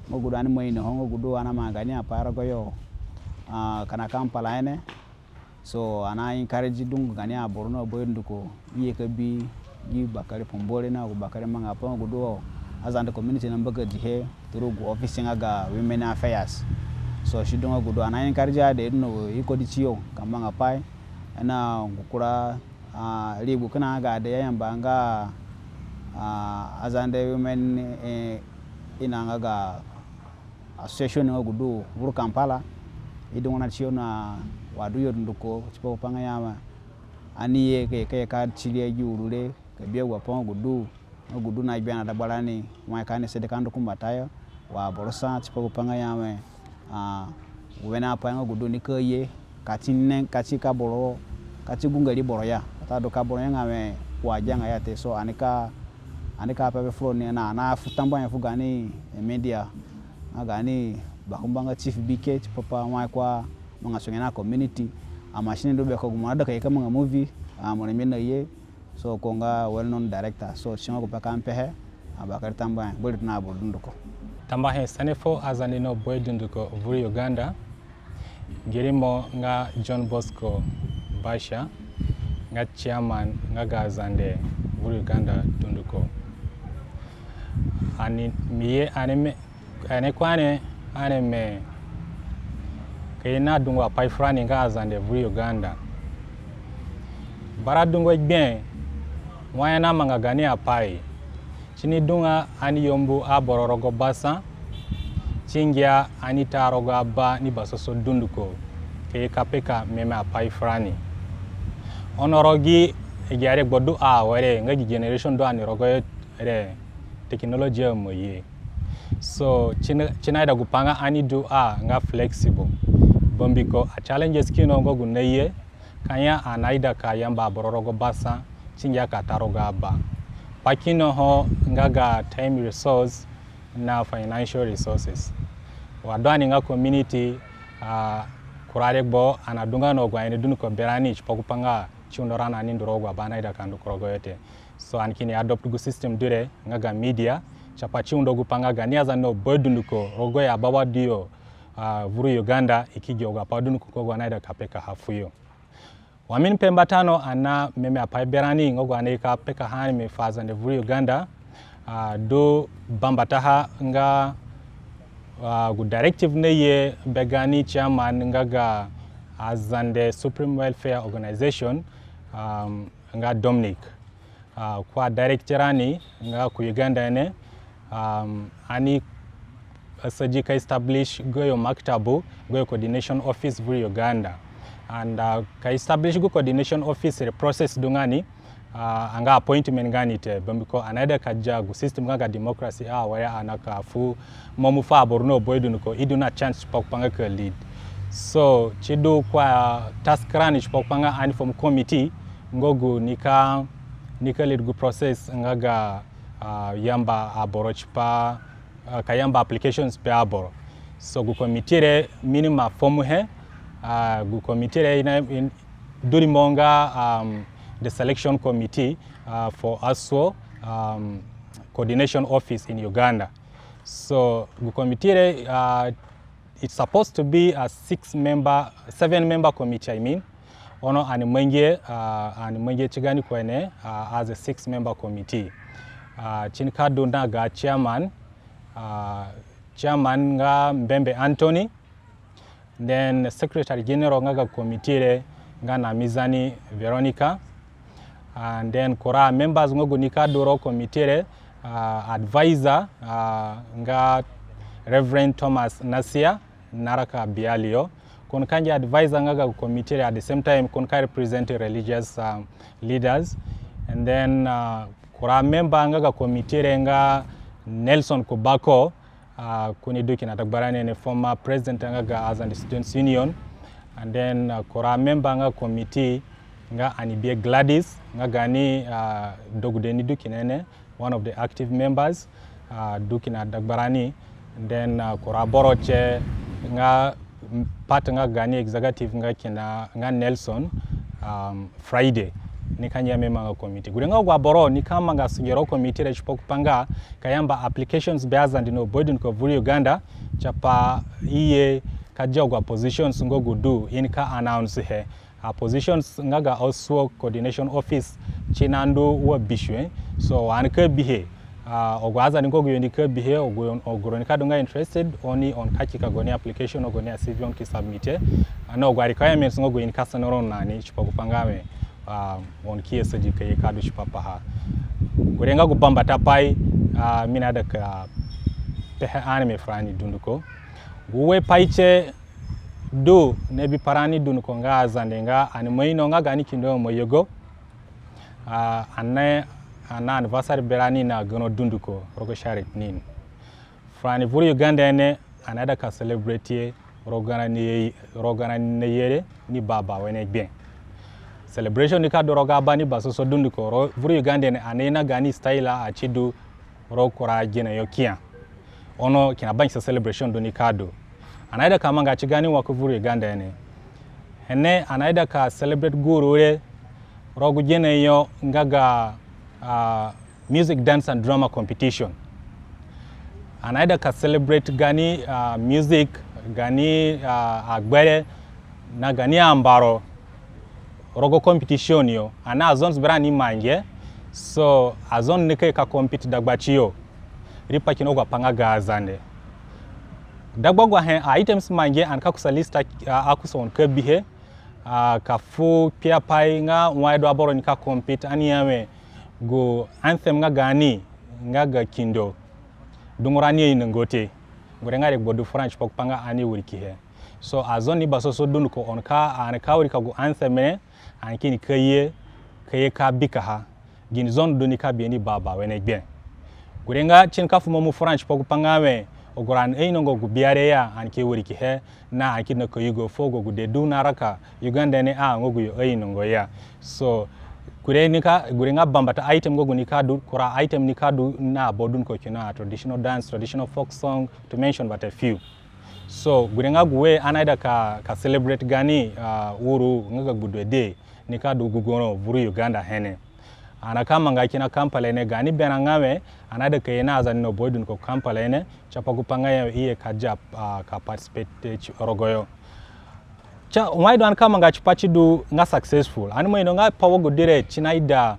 nga gu du ani ima ino ho nga gu du ani amanga gaani apai rogo yo. Ah, kina Kampala ha ni. So, ani a encourage dungu gaani aboro na aboro dunduko, i ye ka bi gi bakere pumbo re na gu bakere mangapai nga gu du Azande community na mbakadi he through gu office nga ga Women Affairs. So, si du nga gu du ani a encourage ade du na gu i kodi tiyo ka mangapai. Na gu kura, ah, rigu kina nga ga ade i ayamba nga, ah, Azande Women, eh, ina nga ga association nga gu du vuru Kampala. I du nga na tiyo na wa du yo dunduko, tipa gu pa nga ya we ani ye ka ye ka ti ri agi uru re, ka bi agu apai nga gu du, nga gu du na gbia na dagbarani, wai ka ani sedi ka ndu kumbatayo wa aboro sa, tipa gu pa nga ya we, ah, wene apai nga gu du nika ye, ka ti ne, ka ti ka boro, ka ti gu ngeri boro ya, watadu ka boro ya nga we wa gia nga ya te. So ani ka, ani ka pepe fu roni na, na fu tambuahe fu gaani media, nga gaani bakumba nga Chief B K, tipa pa wai ko amanga sunge na community. Ama si ni du be ko gu mo naida ka ye ka manga movie, ah, mo rengbe na ye. So ko nga well known director. So si nga gu pa ka mi pehe, ah, bakere tambuahe, buri tuna aboro dunduko. Tambuahe sene fu Azande na aboro dunduko vuru Uganda. Gi rimo nga John Bosco Basha, nga chairman nga ga Azande vuru Uganda dunduko. Ani mi ye ani me, ani ku ani, ani me ka i na dungu apai furani nga Azande vuru Uganda. Bara dungu gbe, wai ani amanga gaani apai. Si ni du nga ani yambu aboro rogo ba sa, si ngia ani ta rogo aba ni basoso dunduko ka i ka peka meme apai furani. Ono rogo gi agi aregbo du awere nga gi generation du ani rogoho re, technology aima ye. So si na, si naida gu pa nga ani du a nga flexible. Bambiko a challenges kina nga gu naye, ka ya ani naida ka yamba aboro rogo ba sa, si ngia ka ta rogo aba. Pa kina ho nga ga time resource na financial resources. Wa du ani nga community, ah, kura regbo ani adunga na agu ahe dunduko berani tipa gu pa nga si undo rani ani ndu rogo gu aba ani naida ka ndu ku rogoho te. So ani kini adopt gu system du re nga ga media, tipa si undo gu pa nga gaani Azande na aboro dunduko rogo abawa du yo, ah, vuru Uganda, i ki gia agu apai dunduko nga gu ani naida ka pekaha fuyo. Wa mi ni pe mbata no, ani na meme apai berani nga gu ani ka pekaha areme fu Azande vuru Uganda, ah, du bambataha nga, ah, gu directive naye be gaani chairman nga ga Azande Supreme Welfare Organization, um, nga Dominic. Ah, ko adirect rani nga ku Uganda ene, um, ani asadi ka establish gayo maktabu, gayo coordination office vuru Uganda. And, ah, ka establish gu coordination office re process du nga ni, ah, anga appointment nga ni te, bambiko ani naida ka dia gu system nga ga democracy awere ani ka fu mamu fu aboro na aboro dunduko i du na chance tipa gu pa nga ka lead. So si du ko atask rani tipa gu pa nga ani form committee nga gu nika, nika lead gu process nga ga, ah, yamba aboro tipa, ah, ka yamba applications be aboro. So gu committee re mi ni ima form he, ah, gu committee re i na, i du rimo nga, um, the selection committee, ah, for ASWO, um, coordination office in Uganda. So gu committee re, ah, it's supposed to be a six member, seven member committee, I mean. Ono ani mangihe, ah, ani mangihe ti gaani kuene, ah, as a six member committee. Ah, si nika du na ga chairman, ah, chairman nga Mbembe Anthony. Then secretary general nga ga committee re nga Namizani Veronica. And then kura members nga gu nika du rogo committee re, ah, advisor, ah, nga Reverend Thomas Nasia, naraka Bialio. Ko nika ngia advisor nga ga committee re, at the same time ko nika represent religious, ah, leaders. And then, ah, kura member nga ga committee re nga Nelson Kubako, ah, ko ni du kina dagbarani ni former president nga ga Azande Students Union. And then, ah, kura member nga committee nga ani bihe Gladys, nga gaani, ah, degude ni du kina ni, one of the active members, ah, du kina dagbarani. And then, ah, kura boro tie nga part nga gaani executive nga kina nga Nelson, um, Friday. Nika ngia mi manga committee. Gure nga agu aboro nika manga sunge rogo committee re tipa gu pa nga ka yamba applications be Azande na aboro dunduko vuru Uganda, tipa i ye ka dia agu apositions nga gu du i nika announce he. Apositions nga ga ASWO coordination office si nandu wa bisue. So ani ka bihe, ah, agu Azande nga agu yo nika bihe, agu, agu roni ka du nga interested, oni, oni ka kika gaoni application, gaoni a C V oni ki submit he. Ah, na agu arequirements nga agu i nika sana roni na ni tipa gu pa nga we, ah, oni ki asadi ka ye ka du tipa paha. Gure nga gu bambata pai, ah, mi naida ka pehe areme furani dunduko. Gu ue pai tie, du na bi pa rani dunduko nga Azande nga ani ima ino nga gaani kindo ima yugo. Ah, ani na, ani na anniversary berani na gano dunduko rogo shari tinin. Furani vuru Uganda ene, ani aida ka celebrate ye rogo gaani, rogo gaani naye re ni baba wene gbe. Celebration nika du rogo aba ni basoso dunduko, ro-, vuru Uganda ene, ani na gaani style a si du rogo kura gene yo kia. Ono kina bangisa celebration du nika du. Ani aida ka manga ti gaani wa ku vuru Uganda ene. Ene ani aida ka celebrate gu uru re rogo gu gene yo nga ga, ah, music, dance and drama competition. Ani aida ka celebrate gaani, ah, music, gaani, ah, agbere, na gaani ambaro rogo competition yo. Ani na zones berani mangi. So, a zone nika ye ka compete dagbatiyo. Riipa kina agu apai nga ga Azande. Dagba agu ahe, a items mangi, ani ka kusa list a, a kusa oni ka bihe, ah, ka fu kpiapai nga wai du aboro nika compete, ani ya we gu anthem nga gaani, nga ga kindo. Dungu rani ainonga te. Gure nga regbo du furani tipa gu pai nga ani wirikihe. So, a zone ni basoso dunduko oni ka, ani ka wirika gu anthem re, ani kini ka ye, ka ye ka bikaha. Gini zone du nika bihe ni baba wene gbe. Gure nga si nika fu mo mu furani tipa gu pai nga we, agu rani ainonga gu bia re ya, ani ki wirikihe, na ani kini ka yugo fu agu agude du naraka Uganda ene a nga agu yo ainonga ya. So, gure nika, gure nga bambata item nga gu nika du, kura item nika du na aboro dunduko kina traditional dance, traditional folk song, to mention but a few. So, gure nga gu we ani aida ka, ka celebrate gaani, ah, uru nga ga Gbudue Day, nika du gu goro vuru Uganda hene. Ani ka manga kina Kampala ene, gaani berã nga we, ani aida ka ye na Azande na aboro dunduko Kampala ene, tipa gu pai nga ya we i ye ka ja, ah, ka participate ti rogo yo. Sa, wai du ani ka manga tipa si du nga successful. Ani ima ino nga pai wa gu dire si naida,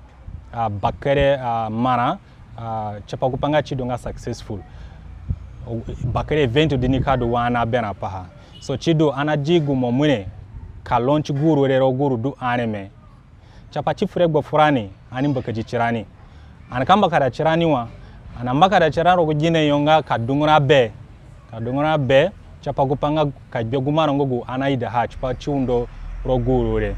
ah, bakere, ah, marã, ah, tipa gu pai nga si du nga successful. O, bakere event du nika du wa ani aberã paha. So si du ani adi gu mo mune ka launch gu uru re rogo gu uru du areme. Tipa si fu regbo furani, ani mbakadi tirani. Ani ka mbakada tirani wa, ani ambakada tirani rogo gine yo nga ka dungura be. Ka dungura be, tipa gu pai nga ka gbia gu marã nga gu ani aidaha, tipa si undo rogo gu uru re.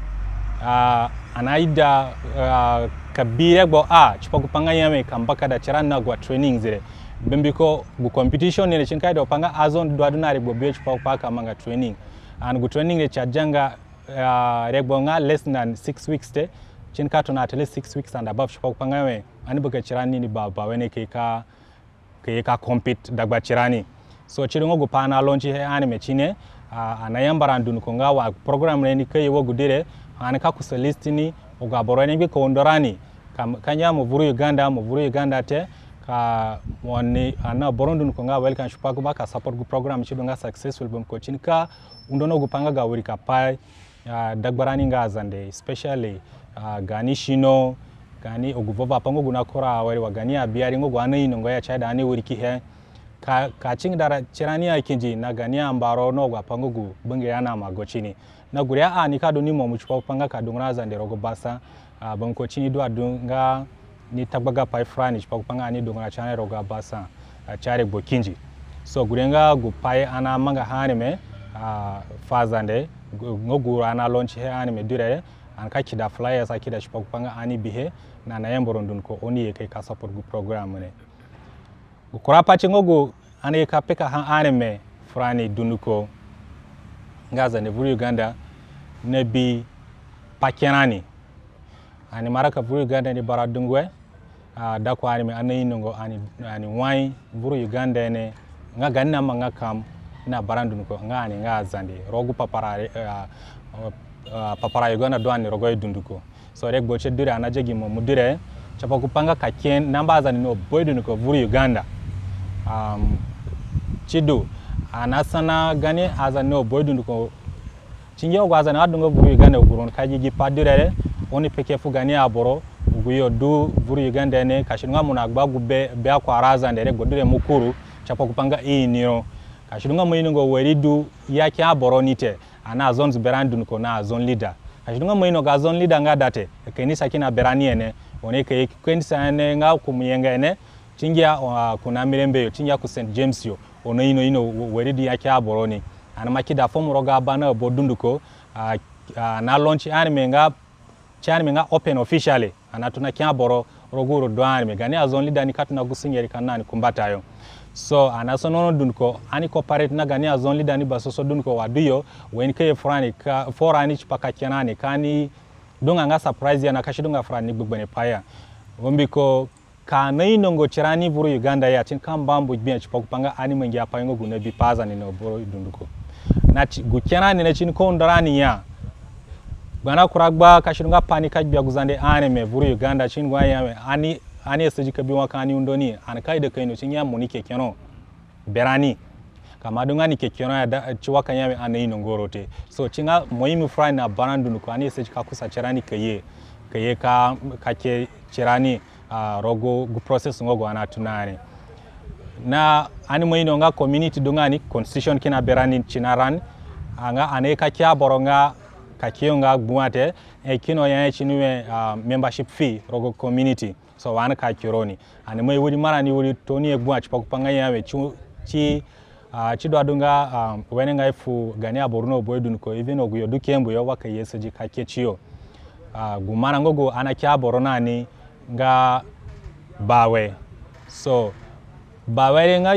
Ah, ani aida, ah, ka bi regbo a, tipa gu pai nga ya we ka mbakada tirani na agu atrainings re. Mbiko gu competition ni re si nika ida gu pai nga a zone du adu na regbo bi tipa gu pai ka manga training. And gu training re si adia nga ah, regbo nga less than six weeks te, si nika tona at least six weeks and above, tipa gu pai nga we, ani baka tirani ni baba wene ka ye ka, ka ye ka compete dagba tirani. So, si du nga gu pai ani na launch he areme tini, ah, ani nayamba rani dunduko nga wa program re nika ye wa gu dire, ani ka kusa list ni, agu aboro ni gbe ka undo rani, ka, ka ngia mo vuru Uganda, mo vuru Uganda te, ka mo ni, ani na boro dunduko nga welcome tipa gu pai ka support gu program si du nga successful, mbiko si nika undo na gu pai nga ga wirikapai, ah, dagba rani nga Azande, especially, ah, gaani sino, gaani agu vovo apai nga gu nakura awere wa gaani abia re nga gu ani ainonga ya si aida ani wirikihe. Ka, ka singida tirani akindi na gaani ambaro na agu apai nga gu bangiri ani ima go tini. Na gure a nika du ni mo mu tipa gu pai nga ka dungura Azande rogo basa, ah, mbiko si ni du adu nga ni ta gbaga pai furani tipa gu pai nga ani dungura tirani rogo abasa, ah, si aregbo kindi. So, gure nga gu pai ani namangaha areme, ah, fu Azande, gu, nga gu ani na launch he areme du re, ani ka keda flyers, akeda tipa gu pai nga ani bihe, na ani nayamba roni dunduko oni ye ka ye ka support gu program re. Gu kura pai ti nga gu ani ye ka pekaha areme furani dunduko nga Azande vuru Uganda, na bi pa kina ni. Ani ima raka vuru Uganda ni bara dungu we, ah, da ku areme ani nainonga ani, ani wai vuru Uganda ene, nga gaani namanga kam na bara dunduko nga ani nga Azande rogo papara, ah, ah, papara Uganda du ani rogoho dunduko. So, regbo ti du re ani nadia gi mo mu du re, tipa gu pai nga ka ke namba Azande na aboro dunduko vuru Uganda. Um, si du, ani nasana gaani Azande na aboro dunduko. Si ngia agu Azande nga du nga vuru Uganda, agu roni ka gi gi pai du re re, oni peke fu gaani aboro, agu yo du vuru Uganda ene, ka si du nga mo nagba gu be, be akura Azande, regbo du re mo kuru, tipa gu pai nga i ini ro. Ka si du nga mo inonga wari du ya ki aboro ni te, ani na zones berani dunduko na zone leader. Ka si du nga mo ino ga zone leader nga da te, kanisa kina berani ene, oni ka ye kanisa ene nga ku Muyenga ene, si ngia, ah, ku Namirembe yo, si ngia ku Saint James yo, oni ino ino wari du ya ki aboro ni. Ani ima kida form rogo aba na aboro dunduko, a, a, na launch areme nga, ti areme nga open officially. Ani atona kina aboro rogo uru du areme. Gaani a zone leader ni ka tona gu singeri ka na ni kumbatayo. So, ani asono dunduko, ani cooperate na gaani a zone leader ni basoso dunduko wa du yo, wa i nika ye furani ka, furani tipa ka kina ni, ka ani dunga nga surprise ya na ka si dunga furani gbegberẽ pai ya. Mbiko ka ani ainonga tirani vuru Uganda ya, si nika mbu gbia tipa gu pai nga ani mangi apai nga gu nabi pa Azande na aboro dunduko. Na ti, gu kina ni na si nika undo rani ya. Gbana kura gba ka si du nga pai nika gbia gu Zande areme vuru Uganda, si ni gu ya we, ani, ani asadi ka bi wa ka ani undo ni, ani ka ida ka ino si ni ya mo ni kekero berani. Ka mo adunga ni kekero ya da, si wa ka ya we ani ainonga ro te. So, si nga muhimu furani na barani dunduko, ani asadi ka kusa tirani ka ye, ka ye ka, ka ke tirani, a, rogo gu process nga gu ani atona ni. Na ani ima ino nga community du nga ni constitution kina berani kina rani, a, nga ani ka ke aboro nga ka ke yo nga gbua te, e, kina ya si ni we, a, membership fee rogo community. So, wa ani ka ke roni. Ani ima wiri marani wiri tooni ye gbua tipa gu pai nga ya we si, si, a, si du adu nga, a, wenengai fu gaani aboro na aboro dunduko, even agu yo du kembu yo wa ka ye asadi ka ke tiyo. A, gu marã nga gu ani ake aboro na ni nga bawe. So, bawe re nga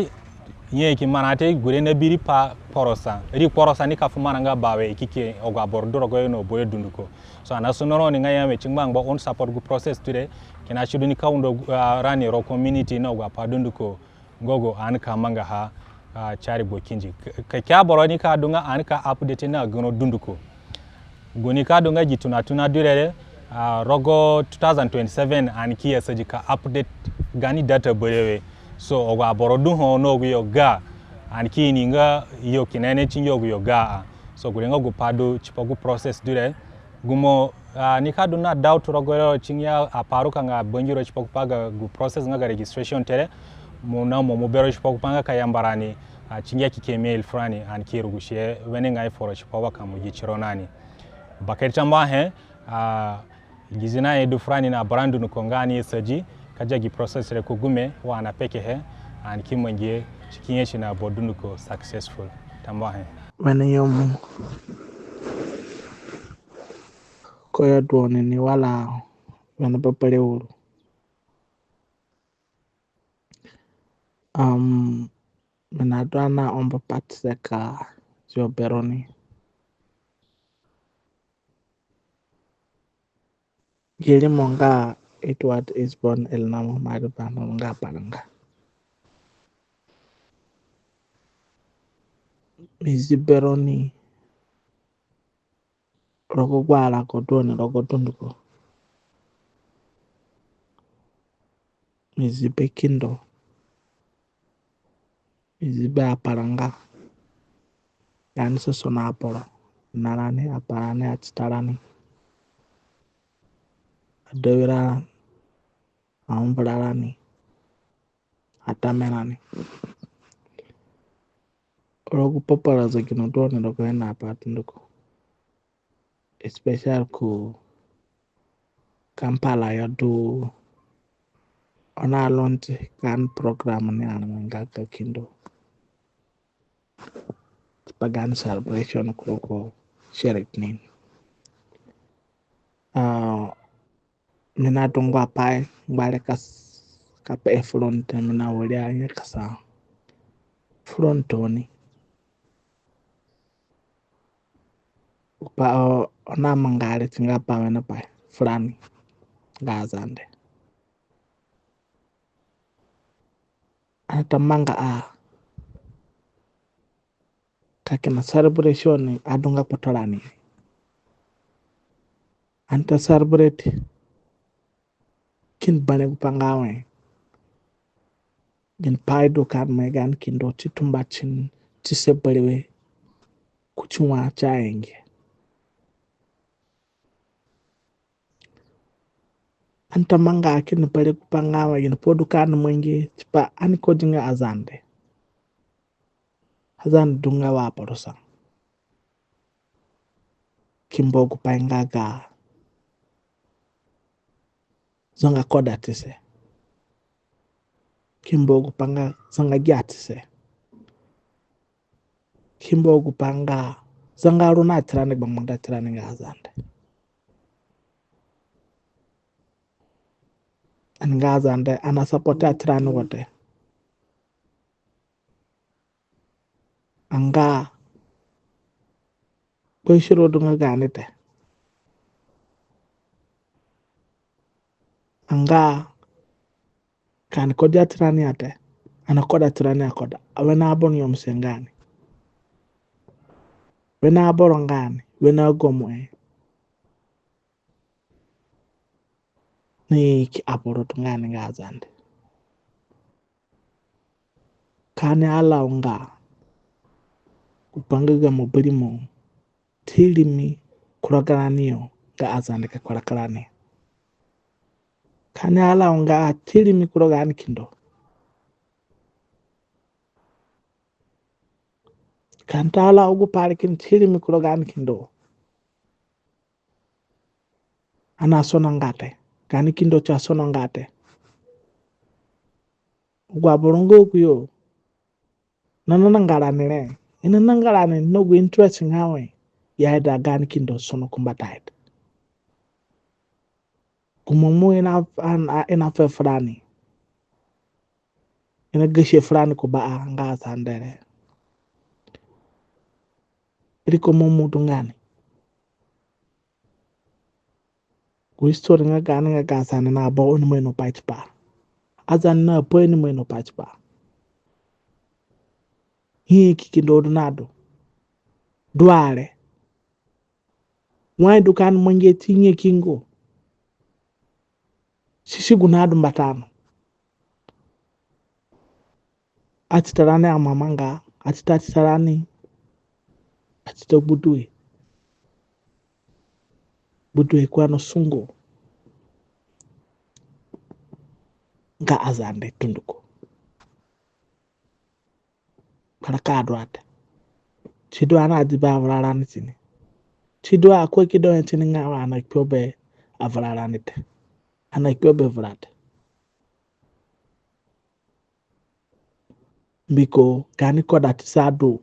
nyanyaki marã te, gure nabi ri pa kporo sa. Ri kporo sa nika fu marã nga bawe, i ki ke agu aboro du rogoyo na aboro dunduko. So, ani asono roni nga ya we si ngbangba oni support gu process du re, kina si du nika undo, a, rani rogo community na agu apai dunduko nga gu ani ka mangaha, a, ti arigbo kindi. Ka, ka ke aboro nika du nga ani ka update na gino dunduko. Gu nika du nga gi tonatona du re re, a, rogo two thousand twenty-seven ani ki asadi ka update gaani data berewe. So, agu aboro du ho na agu yo ga, ani ki ini nga yo kina ni ti ni agu yo ga a. So, gure nga gu pai du tipa gu process du re. Gu mo, a, nika du na doubt rogoyo, si ni ya apai ruka nga bangiro tipa gu pai ga gu process nga ga registration te re, mo na mo, mo bero tipa gu pai nga ka yamba rani, a, si ni ya ki ke mail furani, ani ki rugusihe wenengai foro tipa wa ka mo gi tiro na ni. Bakere tambuahe, a, gi zina he du furani na barani dunduko nga ani asadi ka dia gi process re ku gume wa ani apekehe, ani ki mangihe si ki nyasi na aboro dunduko successful. Tambuahe. Wene yo mu. Ko yo du oni ni wala wene pepere uru. Um, mi nadu ani na ombo patise ka zio beroni. Gi rimo nga Edward Isbon Elnamo Mari Bano nga Paranga. Mi zi beroni rogo gu arago du oni rogo dunduko. Mi zi be kindo. Mi zi be Aparanga. Gaani sosono aboro. Ina rani, apa rani, atita rani. Adawira rani. Aumbura rani. Atame rani. Rogo gu papara zegino du oni rogoho na apai dunduko. Especially ku Kampala yo du oni a launch gaani program ni areme nga ga kindo. Tipa gaani celebration kurogo Sherik ni. A, mi na dungu apai ngbare ka, ka pe furoni te, mi na wiri a nyakasa furoni tooni. Gu pai oni amanga re si nga pai wene pai furani nga Azande. Ani ta manga a ka kina celebration adunga kpotorani. Ani ta celebrate kini bane gu pai nga we gini pai du ka ani mai gaani kindo ti tumba tini ti se berewe kuti wa ti ayenge. Ani ta manga kini bere gu pai nga we gini pai du ka ani mangi tipa ani kodi nga Azande. Azande du nga wa boro sa. Ki mbu gu pai nga ga zanga kodatise. Ki mbu gu pai nga zanga giatise. Ki mbu gu pa nga zanga ru na tirani gbangba da tirani nga Azande. Ani nga Azande, ani asapoti atirani wo te. Anga kpasiro du nga gaani te. Anga ka ani kodi atirani a te, ani akoda tirani akoda. Awene aboro nyemuse nga ani. Wene aboro nga ani, wene agumue. Ni ki aboro du nga ani nga Azande. Ka ani allow nga gu pa nga gamo barimo ti rimi ku rogo rani yo nga Azande ka kparaka rani. Ka ani allow nga ti rimi ku rogo ani kindo. Ka ani ta allow gu pa re kini ti rimi ku rogo ani kindo. Ani asonanga te. Gaani kindo ti asonanga te. Agu aboro nga agu yo nananga rani re, i nananga rani na gu interest nga we i aida gaani kindo sono ku mbatayo te. Gu momu i na, i na, i nape furani, i nagasi furani ku ba a nga Azande re. Ri ko momu du nga ni. Gu history nga gaani nga ga Azande na ba oni mo ino pai tipa. Azande na pa oni mo ino pai tipa. Nyaki kindo du na du. Du are. Wai du ka ani mangi ti nyaki ngo. Sisi gu na du mbata no. Atita rani amamanga, atita, atita rani, atita gbudue. Gbudue ku ani sungu nga Azande dunduko. Kparaka adua te. Sidu ani adiba avurarani tini. Sidu akwe kido he tini nga wa ani akpio be avurarani te. Ani akpio be vura te. Mbiko gaani kodatise adu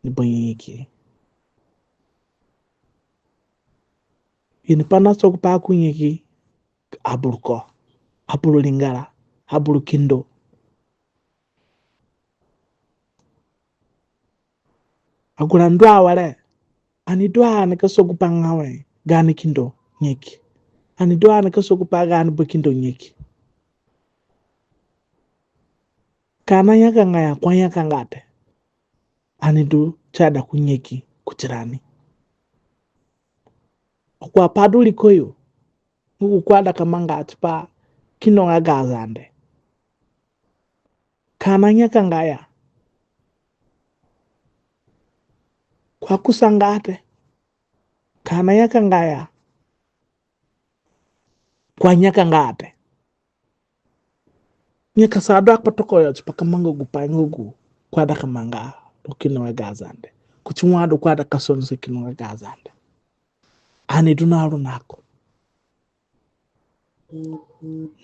ni banyanyaki. Ini pa na sogu pa ku nyaki aburu ko, aburu ringara, aburu kindo. Agura ndu awere, ani du ani ka sogu pa nga we gaani kindo nyaki. Ani du ani ka sogu pa gaani bakindo nyaki. Ka ani anyakanga ya, ko anyakanga te. Ani du ti ada ku nyaki kuti rani. Agu apai du riko yo, nga gu ko aida ka manga tipa kino nga ga Azande. Ka ani anyakanga ya, ko akusanga te. Ka ani anyakanga ya, ko anyakanga te. Nyakasa adu akpotoko yo tipa ka manga gu pai nga gu ko aida ka manga rogo kino nga ga Azande. Kuti wa du ko aida ka sonosa kino nga ga Azande. Ani du na runako.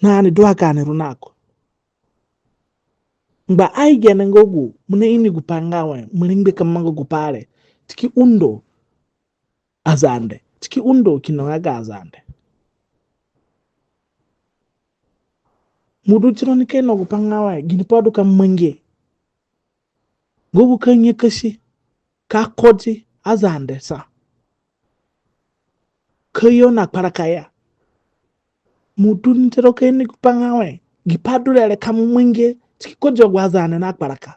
Na ani du aka ani runako. Ngba ai gene nga gu mo naini gu pai nga we mo rengbe ka manga gu pai re, ti ki undo Azande, ti ki undo kino nga ga Azande. Mo du tironi ka ino gu pai nga we ginipai du ka mangi nga gu ka nyakasi, ka kodi Azande sa, ka yo na kparaka ya. Mo du ni tiro ka ini gu pai nga we gi pai du re re ka mo mangi, ti ki kodi agu Azande na kparaka.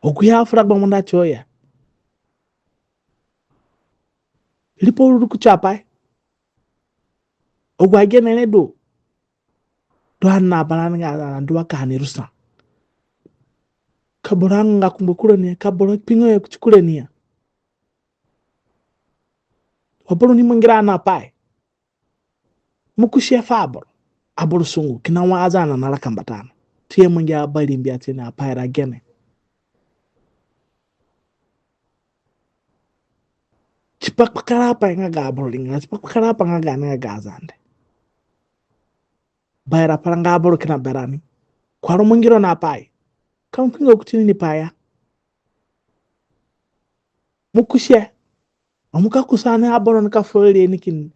Agu ya fura gbamu nda tiyo ya. Riipa uru ku tiyo apai. Agu agene re du. Du ani na barani nga ani du wa ka ani rusa. Ka boro nga kungbo kurani ya, ka boro kpinga ya kuti kurani ya. Wa boro ni mangi rani na pai. Mo kusi he fu aboro. Aboro sungu kina wa Azande naraka mbata no. Ti ya mangi abari mbia ti ni apai ra gene. Tipa kpakarapai nga ga aboro ringara, tipa kpakarapai nga gaani nga ga Azande. Baira paranga aboro kina berani. Ko aru mangi ro na pai. Ka mo kpinga kuti ni ni pai ya. Mo kusi e. Ho mo ka kusa ni, aboro nika fu re ni kini,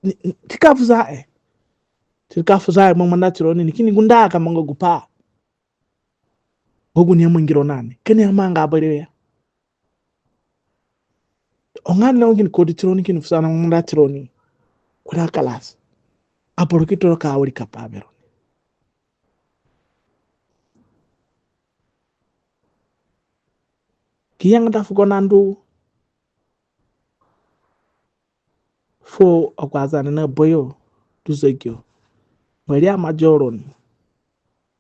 ni, ni, ti ka fu za e. Ti ka fu za e, mo manda tironi ni kini gunda ka manga gupai. Ho gu ni amangi ro na ni, kini amanga berewe ya. Ho nga ni na ho gini kodi tironi kini fu sa na manda tironi. Kura kalas. Aboro ki toro ka wirikapai beroni. Ki yangada fugo na ndu. Fuo agu aZande na bayo du zagiyo. Mbori ama dio roni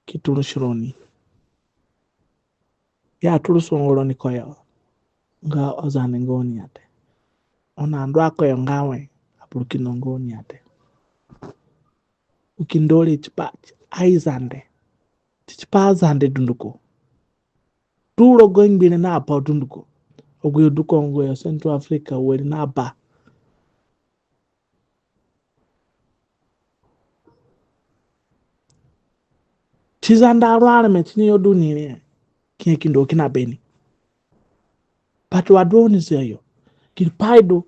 ki turusi roni. Ya turusi roni koyo nga aZande nga oni ya te. Oni andu a koyo nga we, aburkina nga oni ya te. U ki ndu re tipa aZande. Ti tipa aZande dunduko. Du rogo ngbire na aba dunduko. Agu yo du Congo yo, Central Africa, wari na aba. Ti Zande aru areme ti ni yo du ni re. Ki ya ki ndu kina beni. But wa du oni zeyo. Kini pai du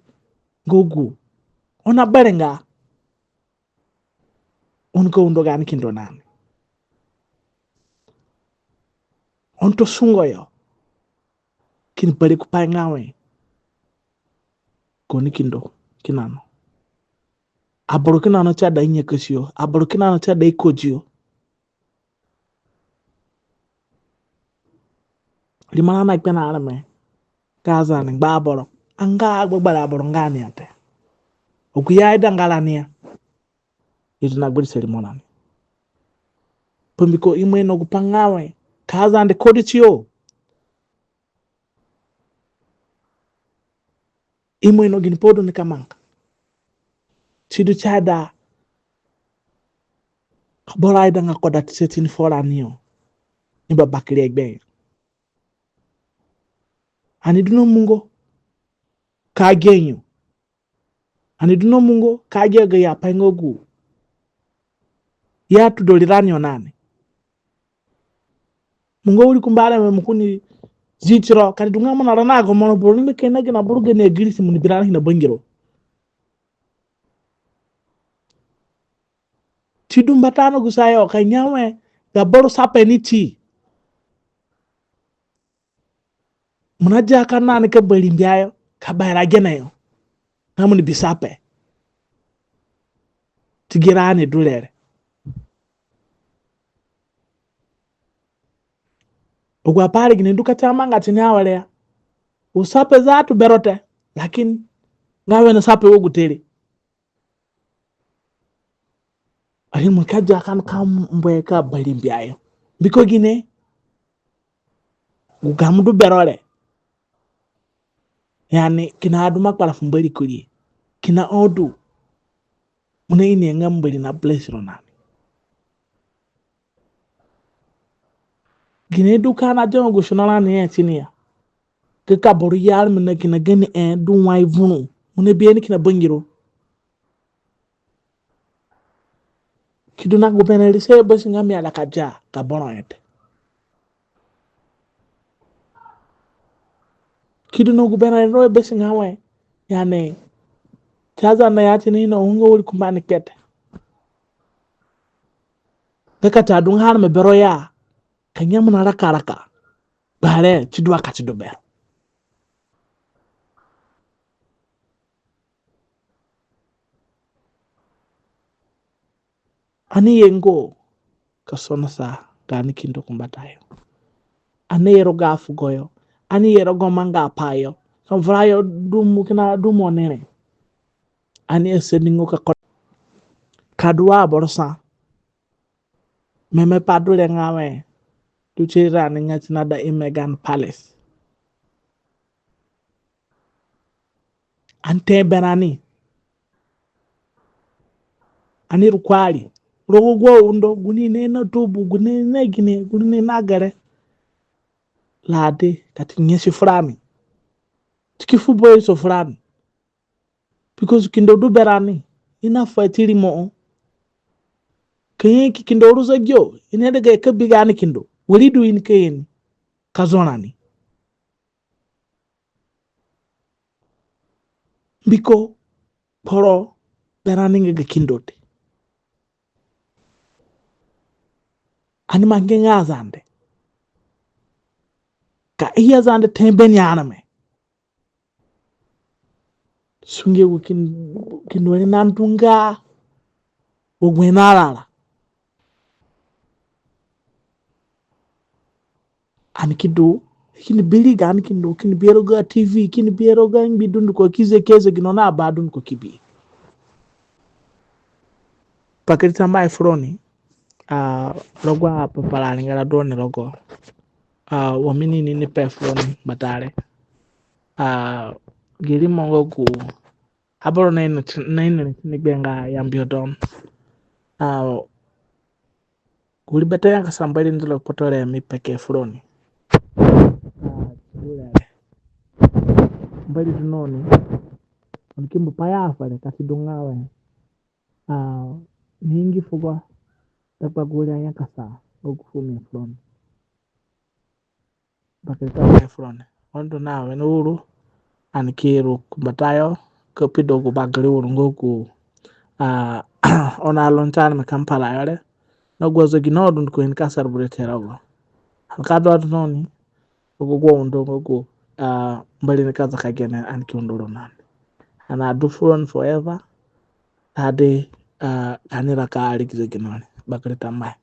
nga gu oni aberẽ nga. Oni ka undo gaani kindo na ni. Oni ta sungo yo. Kini bari ku pai nga we. Gaoni kindo kina no. Aboro kina no ti ada nyakasi yo. Aboro kina no ti ada ikodi yo. Rimara na kpe na areme. Ka aZande ngba aboro. Anga agbagba aboro nga ni ya te. Oku ya ida nga rani ya. I du na gbiri seri mo rani. Pambiko i ima ino gupai nga we. Ka aZande kodi tiyo. I ima ino ginipai du ni ka manga. Ti du ti ada. Aboro aida nga kodatise ti ni fu rani yo. Ni ba bakere gbe. Ani du na mungo. Ka gia yo. Ani du na mungo ka gia gayo apai nga gu ya tudo rirani yo na ni. Mungo wiri kumba areme mo kini zi tiro, ka ni du nga mo na rana agomoro boro ni meke na gina buru gene girisi mo ni bi rani kina bangiro. Ti du mbata no gu sayo ka ya we ga boro sape ni ti. Mo na dia ka na ni ka bari mbia yo, ka bara gene yo. Nga mo ni bi sape. Ti gi rani du re re. Agu apai re gine du ka ti amanga ti ni awere ya. U sape za tu bero te. Lakin nga wene sape wo gu te re. Ari mo ka dia ka ni ka mbu ka bari mbia yo. Mbiko gine. Gu gamo du bero re. Yani kina adu ma kpara fu Mbori kurii. Kina odu. Mo na ini nga Mbori na bless ro na ni. Gine du ka na dia gu sono rani ya ti ni ya. Ka ka boro ya areme na kina gani e du wai vuru. Mo na bi ni kina bangiro. Ki du na gu bene ri se basi nga mi ada ka dia ka boro yo te. Ki du na gu bene ri basi nga we. Yani. Ti aZande ya ti ni no hungo wiri kumba ni kpete. Nga ka ti adu nga areme bero ya. Ka nyemu na raka raka. Bare ti du wa ka ti du bero. Ani ye nga ka sonosa gaani kindo kumbatayo. Ani ye rogo afugo yo. Ani ye rogo manga apai yo. Ka vura yo du mo kina du mo ni re. Ani ye sendingo ka ko-, ka du wa aboro sa. Meme pa du re nga we. Du ti rani nga ti na da i Meghan Palace. Ani te berani. Ani ru kuari. Rogo gu undo, gu ni ne na tubu, gu ni ne gine, gu ni ne na gere. Lade, ka ti nyasi furani. Ti ki fu boi so furani. Because kindo du berani. I na fa ti rimo. Ka ye ki kindo ru zagio. I na daga ka bi gaani kindo. Wari du i ni ka ye ni. Ka zo rani. Mbiko kporo berani nga ga kindo te. Ani mangi nga Azande. Ka i Azande te beni areme. Sunge gu kin, kindo ni na ndunga. Wa gu ni na rara. Ani ki du, kini bi ri gaani kindo, kini bi rogo a TV, kini bi rogo a ngbi dunduko ki ze ki ze gi no na ba dunduko ki bi. Bakere tambuahe fu roni, a, rogo a papara ringara du oni rogo. A, wa mi ni ni pe fu roni batare. A, gi rimo nga gu aboro na ino ti, na ino ni gbe nga Yambio Don. A, gu ri bete nyakasa Mbori ndu ro kpotore mi peke fu roni. A, gu ri re. Mbori du na oni. Oni ki mbu pa ya fere ka si du nga we. A, ni ingi fugo dagba gu ri anyakasa nga gu fu mi fu roni. Bakere tambuahe fu roni. Oni du na wene uru, ani ki ru kumbatayo ka pido gu bagere uru nga gu, a, oni a launch areme Kampala yo re. Na gu azo gi no dunduko i nika celebrate rogo. Ani ka du adu na oni rogo gu undo nga gu, a, Mbori nika zaka gene ani ki undo ro na ni. Ani a du fu roni forever. Ade, a, ani raka arigizo gi no re. Bakere tambuahe.